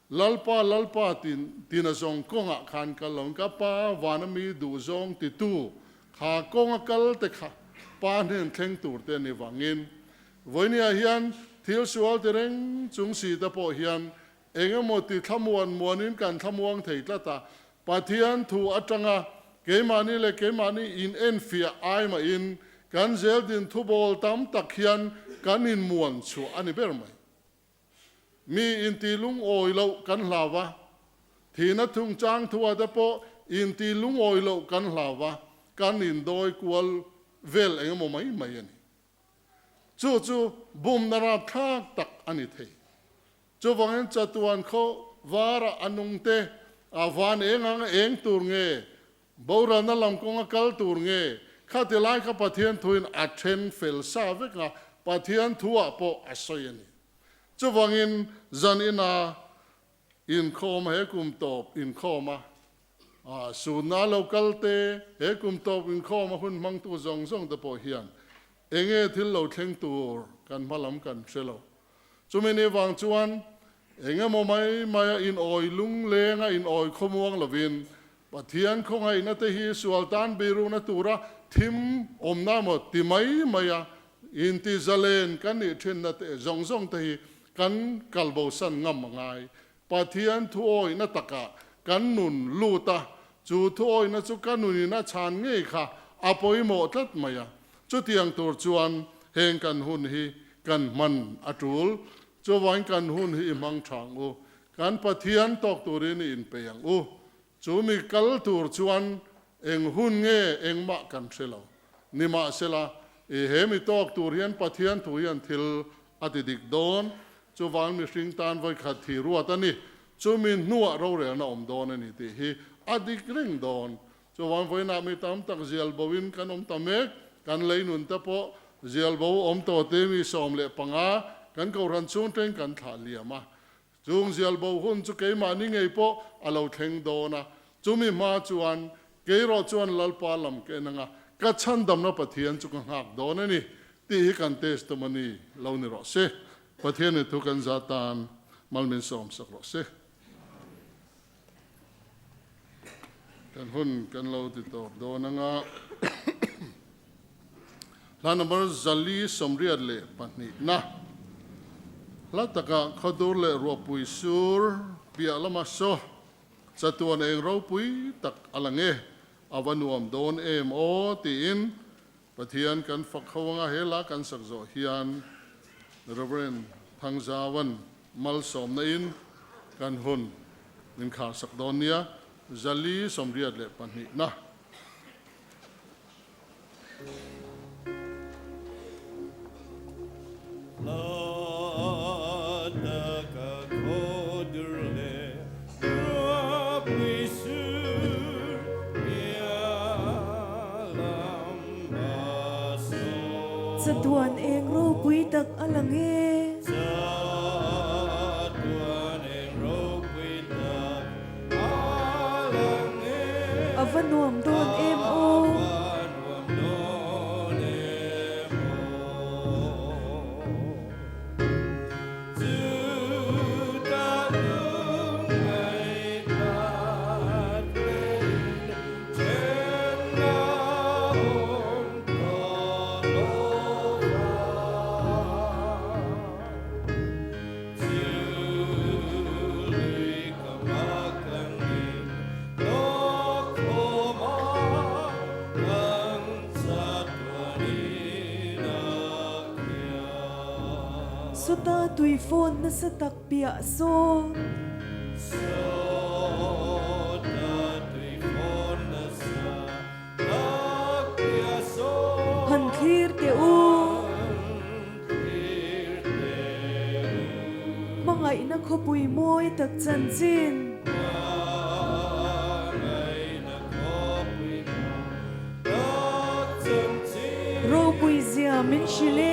Lalpa, Lalpa tin tina zawng kawngah khan kal lo in ka Pa vana mi duh zawng titu kha kawnga kal te kha Pa hnen thleng tur te a ni vangin vawinia hian thil sual ti reng chung si te pawh hian eng emaw ti thlamuan muanin kan thlamuang thei tlat a, Pathian thu atanga keimahni leh keimahni in enfiah ai mahin kan zeldin thubawl tam tak hian kan inmuan chhuah a ni ber mai. Mi inti lungawi loh kan hlau va, thihna thungchang thuah te pawh inti lungawi loh kan hlau va, kan indawi kual vel engemaw mai mai a ni. Chu chu bumna rapthlak tak a ni thei. Chuvangin chatuan khaw varah a nungte a van eng ang eng tur nge, boralna lam kawnga kal tur nge, khati lai kha Pathian thuin a then fel sa vek a, Pathian thuah pawh a sawi a ni. Chuvangin zan ina inkhawm he kum tawp inkhawm a. Sunna lo kal te, he kum tawp inkhawm a hun hmangtu zawng zawng te pawh hian enge thil lo thleng tur kan hma lam kan hre lo. Chumi ni vang chuan engemaw mai maia inawi lunglenga inawi khawmuang lovin Pathian khawngaihna te hi sual tan birukna tura thim awmna emaw ti mai maia inti zalen kan nih thinna te zawng zawng te hi kan kalbosan ngam a ngai. Pathian thuawihna takah kan nun lut a, chu thuawihna chu ka nunin a chhan ngei kha a pawimawh tlat mai a. Chutiang tur chuan heng kan hun hi kan hman a tul. Chuvain kan hun hi i hmang tha ang u. Kan Pathian tawk turin i inpeih ang u. Chu mi kal tur chuan eng hun nge engmah kan hre lo. Nimahsela, i he mi tawk tur hian Pathian thu hian thil a ti dik dawn. Chuvang mihring tan vawikhat thi ruat a ni. Chumi hnuah rorelna awm dawn a ni tih hi a dik reng dawn. Chuvang vawiinah mi tam tak zial boin kan awm ta mek. Kan lei nun te pawh zial bo awm tawh te mi 15 kan kohhran chhung teng kan thlah liam a. Chung zial bo hun chu keimahni ngei pawh a lo thleng dawn a, chumi hma chuan keirawh chuan Lalpa lam ka en anga ka chhandamna Pathian chu ka nghak dawn a ni tih hi kan testimony lo ni rawh se. Pathianin thu kan za tan mal min sawmsak rawh se. Kan hun kan lo ti tawp dawn anga hla number 482 na hla taka khawdur leh ruahpui sur piah lama saw chatuan eng ropui tak a lang e, a va nuam dawn em aw tiin Pathian kan fak ho anga he hla kan sak zawh hian Rev. Thangzauan malsawmna in kan hun min khar sak dawn nia, 482 na. Hla taka khawdur leh ruahpui sur piah lam a saw. Chatuan eng ropui tak a lang e. Chatuan eng ropui tak a lang e. A va nuam dawn em aw. A va nuam dawn em aw. Chuta lungngaih nat lehin then a awm tawh lo va. Chului ka makangin tawk khawma kan chatuanin a khian. Sawta tui phone nasa tak piah saw. Sawta tui phone nasa tak piah saw. Han thlir teh u. Hmangaihna khawpui mawi tak chanchin. Ropui zia min hrilh e.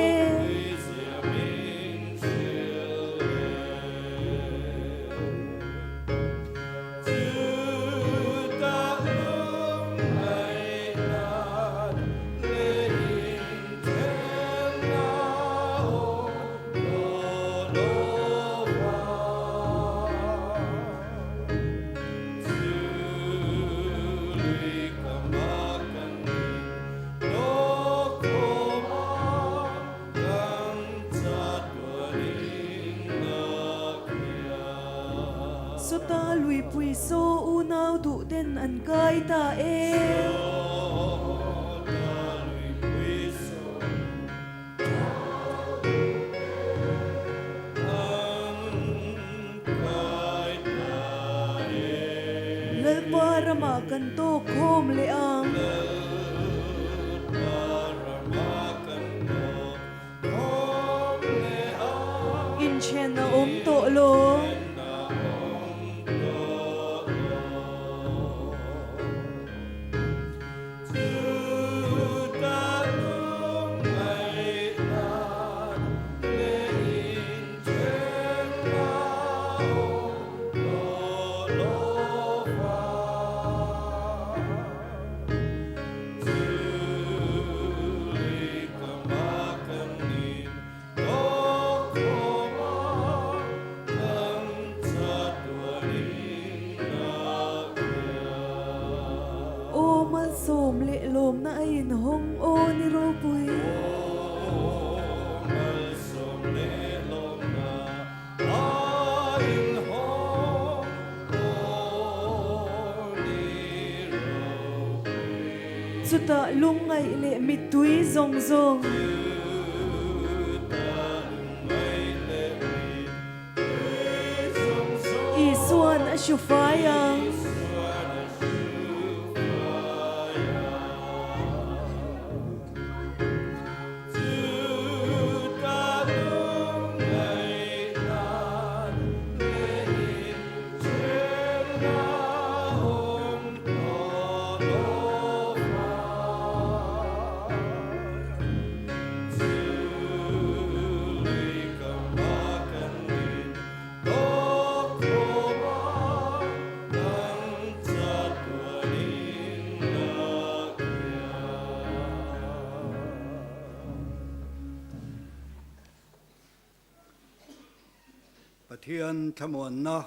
Sawta luipui saw unau duh ten an kai ta e. Lalpa ramah kan tawk khawm leh ang. Inthen a awm tawh lo. Chutah lungngaih leh mittui zawng zawng. Isuan a hru fai ang. Pathian thlamuanna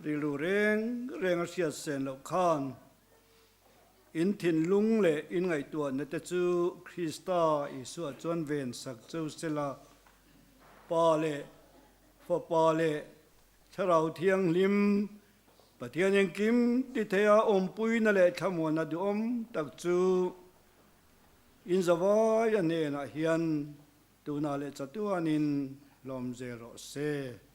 rilru reng reng a hriat sen loh khan in thinlung leh in ngaihtuahna te chu Krista Isua chuan ven sak cheu sela, Pa leh Fapa leh Thlarau Thianghlim Pathian engkim ti theia awmpuina leh thlamuanna duhawm tak chu in zavai a hnenah hian tunah leh chatuanin hlawm zel rawh se.